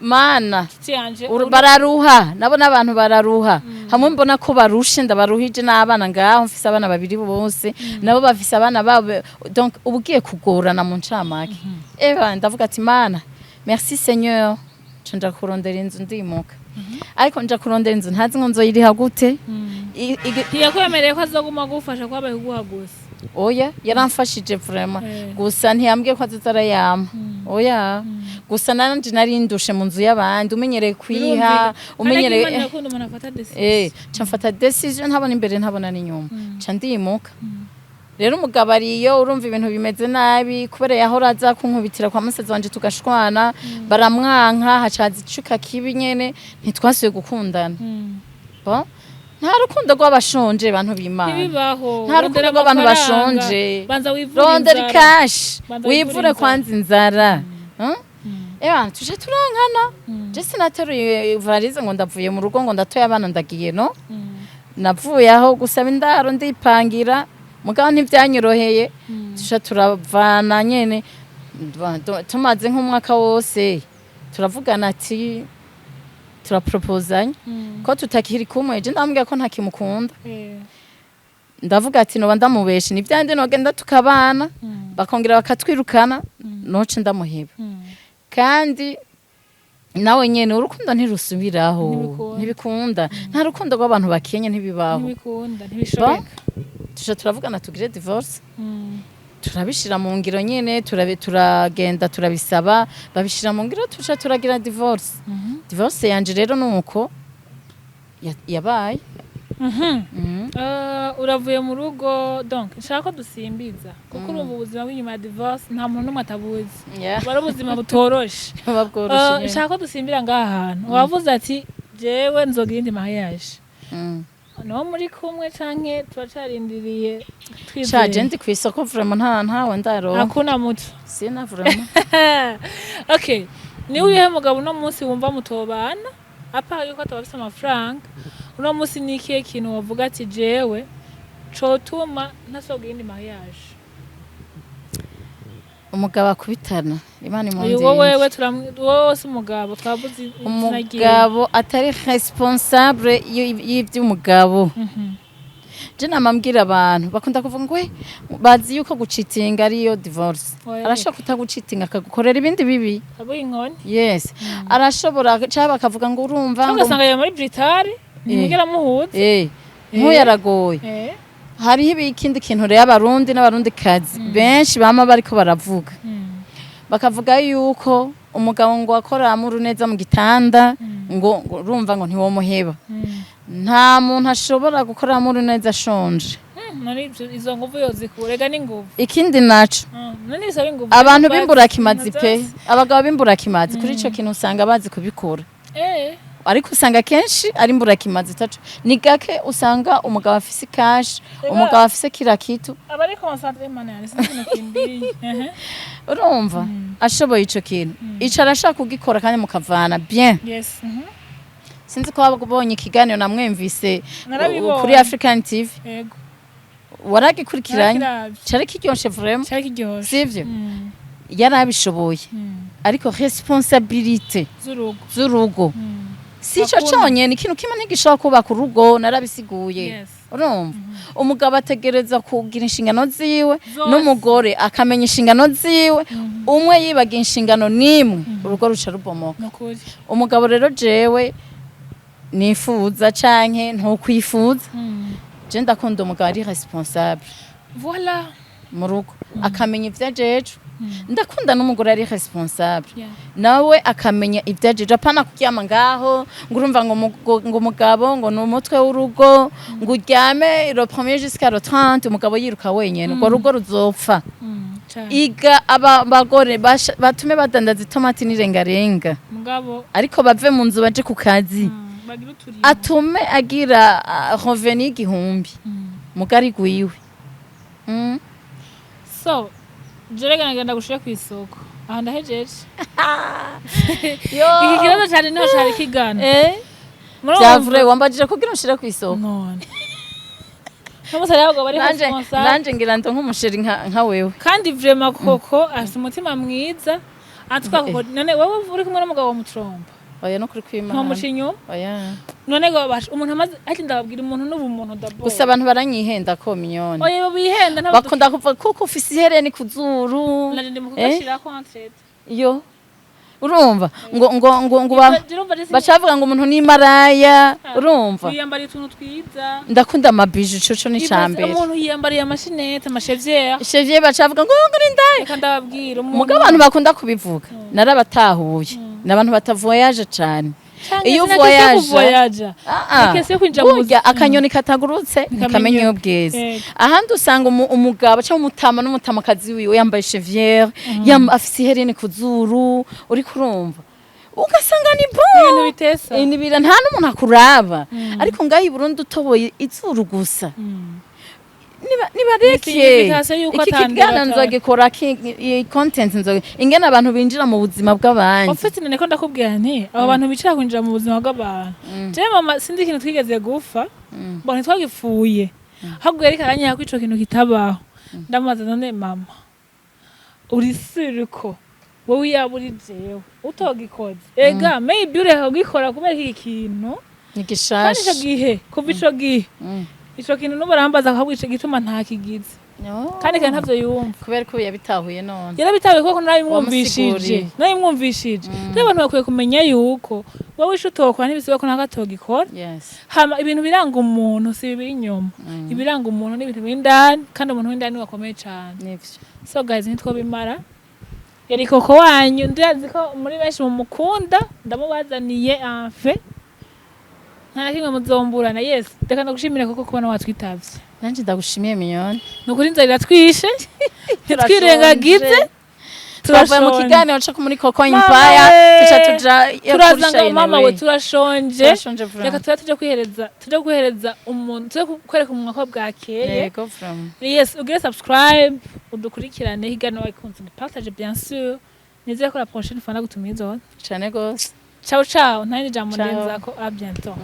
mana. Inshuti yanje. Bararuha nabo, n'abantu bararuha. Hamwe mbona ko barushe, ndabaruhije n'abana ngaho, mfise abana babiri bose, nabo bafise abana babo, donc uba ugiye kugorana mu ncamake. Eba ndavuga ati: "Mana, merci Seigneur." Nca nja kurondera inzu, ndimuka, ariko nja kurondera inzu ntazi ngo nzoyiriha gute. Ntiyakwemereye ko azoguma agufasha, kwabaye kuguha gusa? Oya, yaramfashije vraiment. Gusa ntiyambwiye ko azoza arayampa, oya. Gusa nanje nari ndushe mu nzu y'abandi, umenyereye kwiha, umenyereye. Imana irakunda umuntu afata decision. Ca mfata decision, ntabona imbere ntabona n'inyuma, ca ndimuka. Rero umugabo ariyo, urumva ibintu bimeze nabi, kubera yahora aza kunkubitira kwa musaza wanje tugashwana, baramwanka, hacaza icuka kibi nyene, ntitwasubiye gukundana. Bon, nta rukundo rw'abashonje, bantu b'Imana. Ntibibaho. Nta rukundo Rondera rw'abantu amafaranga. bashonje. Banza wivure Rondera inzara. Cash. Banza wivure Wivure inzara. kwanza inzara. Ewa tuje turankana. Je sinateruye valise ngo ndavuye mu rugo, ngo ndatoye abana ndagiye, no navuye aho gusaba indaro, ndipangira, mugabo ntivyanyoroheye. Tuca turavana nyene. Tumaze nk'umwaka wose turavugana, ati turapropozanya ko tutakiri kumwe. Je ndamubwira ko ntakimukunda. Ndavuga ati noba ndamubeshe ni vyandi, nogenda tukabana bakongera bakatwirukana, noce ndamuheba. Kandi nawe nyene urukundo ntirusubiraho. Ntibikunda. Ntibikunda. Nta rukundo rw'abantu bakenye, ntibibaho. Ntibikunda, ntibishoboka. Tuca turavugana tugire divorce. Turabishira mu ngiro nyene, turagenda turabisaba, babishira mu ngiro, tuca turagira divorce. Divorce yanje rero nuko yabaye. Uravuye mu rugo, donc nshaka ko dusimbiza, kuko urumva ubuzima bw'inyuma ya divorce nta muntu n'umwe atabuzi. Buba ari ubuzima butoroshe. Buba bworoshe nyene. Nshaka ko dusimbira ngaha hantu wavuze ati jewe nzogira indi mariage. No muri kumwe canke turacarindiriye? Sha, je Twizeye. ndi kw'isoko vraiment, ntawe ndaronka. Hakuna mutu. Sina vraiment. Okay, ni uyihe mugabo uno munsi wumva mutobana, apa yuko ataba afise amafaranga uno munsi? Ni ikihe kintu wavuga ati jewe cotuma ntasoga iyindi mariage? Umugabo akubitana, Imana Uyu imundinde. wowe wowe si umugabo, twavuze izina ryiwe. Umugabo atari responsable y'ivy'umugabo. Je nama mbwira abantu bakunda kuvuga ngo: "We, bazi yuko gucitinga ariyo divorce." Oya. Arashobora kutagucitinga akagukorera ibindi bibi. Aguha inkoni. Yes, arashobora, cyangwa bakavuga ngo urumva cyangwa ngo ugasanga yari muri britari, ntimugera muhuza. Nk'uyu aragoye. Hariho ikindi kintu rero Abarundi n'Abarundi kazi benshi bama bariko baravuga, bakavuga yuko umugabo ngo akora amuru neza mu gitanda, ngo urumva ngo ntiwomuheba. Nta muntu ashobora gukora amuru neza ashonje. None izo nguvu yozikura? Ega n'inguvu. Ikindi naco, None bisaba inguvu. abantu Bazi b'imburakimazi ibintu pe, vyose. abagabo b'imburakimazi kuri ico kintu usanga bazi kubikora. Ariko usanga kenshi ari imburakimazi taco ni gake usanga umugabo afise cash, umugabo afise kila kitu. Aba ari concentré, mana yanjye, sinzi ikintu kimbiye. Ehe. Urumva ashoboye ico kintu, ico arashaka kugikora kandi mukavana bien. Yes. Sinzi ko wabonye ikiganiro namwemvise Narabibonye. kuri African TV. Yego. Waragikurikiranye? Narakiravye. Cari kiryoshe vraiment. Cari kiryoshe. Sivyo? Yarabishoboye, ariko responsabilité Z'urugo. z'urugo, si ico Bakunda. conyene. Ikintu kimwe ntigishobora kubaka urugo, narabisiguye. Urumva, umugabo ategereza kugira inshingano ziwe, Zose. n'umugore akamenya inshingano ziwe. Umwe yibaga inshingano n'imwe, urugo ruca rubomoka. Nukuri. Umugabo rero jewe nifuza canke ntukwifuza, je ndakunda umugabo ari responsable Voilà. mu rugo, akamenya ivyo ajejwe. Ndakunda n'umugore ari responsable, nawe akamenya ibyo ajejwe, apana kuryama ngaho ngo urumva ngo umugabo ngo ni umutwe w'urugo, ngo uryame le premier jusqu'à le 30, umugabo yiruka wenyene, urwo rugo ruzopfa. Cane. Iga aba bagore batume badandaza itomati n'irengarenga, Mugabo ariko bave mu nzu baje ku kazi. Bagira uturimo. Atume agira revenu y'igihumbi mugari gwiwe. So jerega ngenda gushira ku isoko aha, ndahejeje. Yo. Iki kibazo cyane niho cari kigana. Murumva? Vya vrai, wambajije kugira unshire ku isoko. None n'umusore w'abagabo bari Nanje responsable. Nanje ngira ndo nk'umu chéri nka wewe. Kandi vraiment koko afite umutima mwiza atwa koko. None wowe uri kumwe n'umugabo mutrompa? Oya, no kuri kwimana. Ntomuca inyuma? Oya. None ngo umuntu amaze ati ndababwira umuntu n'ubumuntu d'abord. Gusa abantu baranyihenda ko minyone. Oya, bihenda ntabwo. Bakunda kuva kuko ufise ihereni ku zuru. Nanje ndi mu kugashirako entre. Yo, urumva ngo bacavuga ngo umuntu ni maraya, urumva. Yiyambariye utuntu twiza. Ndakunda ama bijoux, ico ni Ibaze icambere. Umuntu yiyambariye ama chaînettes, ama chevillères. Cheville, bacavuga ngo ni ndaya. Reka ndababwira umuntu. Muga abantu bakunda kubivuga narabatahuye, ni abantu batavoyaje cane. Canke Iyo sinakese uvoyaje kuvoyaja. Ah, ah. Ni question yo kwinjira mu Burya akanyoni katagurutse ntikamenya iyo bweze. Ahandi usanga umugabo cyangwa umutama n'umutamakazi wiwe yambaye chevillère, afise ihereni ku zuru, uriko urumva ugasanga ni bon. Ibintu bitesa. Ni nta n'umuntu akuraba, ariko ngaho i Burundi utoboye izuru gusa, nibareke. Signification yuko Iki atandura kiganiro cyane. nzogikora iyi content nzoge ingene abantu binjira mu buzima bw'abandi. Ufite none ko ndakubwira nti abo bantu bicara kwinjira mu buzima bw'abantu. Jewe mama sinzi ikintu twigeze gufa, mbona ntitwagipfuye, ahubwo yariko aranyereka ko ico kintu kitabaho. Ndamubaza: "None mama, uri sûr ko wowe yaba uri jewe utogikoze?" Ega maybe ureka kugikora kubera iki kintu Ni kandi ico gishasha. gihe, kuva ico gihe, ico kintu n'ubu arambaza ahubwo ico gituma ntakigize. No. Kandi ntavyo yumva. Kubera ko yabitahuye none. Yarabitahuye kuko narabimwumvishije. Wamusiguriye. Narabimwumvishije. Rero abantu bakwiye kumenya yuko wowe ico utokora ntibisiba ko nako atogikora. Hama ibintu biranga umuntu si bibiri inyuma. Ibiranga umuntu ni ibintu b'indani, kandi umuntu w'indani niwe akomeye cane. Nivyo. So guys, ntitwobimara. Yari koko wanyu, ndazi ko muri benshi mumukunda, ndamubazaniye enfin, nta na kimwe muzomburana. Yes, reka ndagushimire koko kubona watwitavye. Nanje ndagushimiye, minyone. Ni ukuri inzara iratwishe, ntitwirengagize. Twavuye mu Turashonje. kiganiro co muri Koko Mama Empire, we! tuca tuja Turaza ngo mama we, turashonje. Turashonje vraiment. Reka tuba tuje kwihereza umuntu, tuje kwereka umuntu ko bwakeye. Yego, vraiment. Yes, ugire subscribe, udukurikirane higano, wayikunze partage bien sûr. Nizere ko la prochaine fois nagutumiye izoza. Cane gose. Ciao ciao, nta rindi jambo Ciao. ndenzako. À bientôt.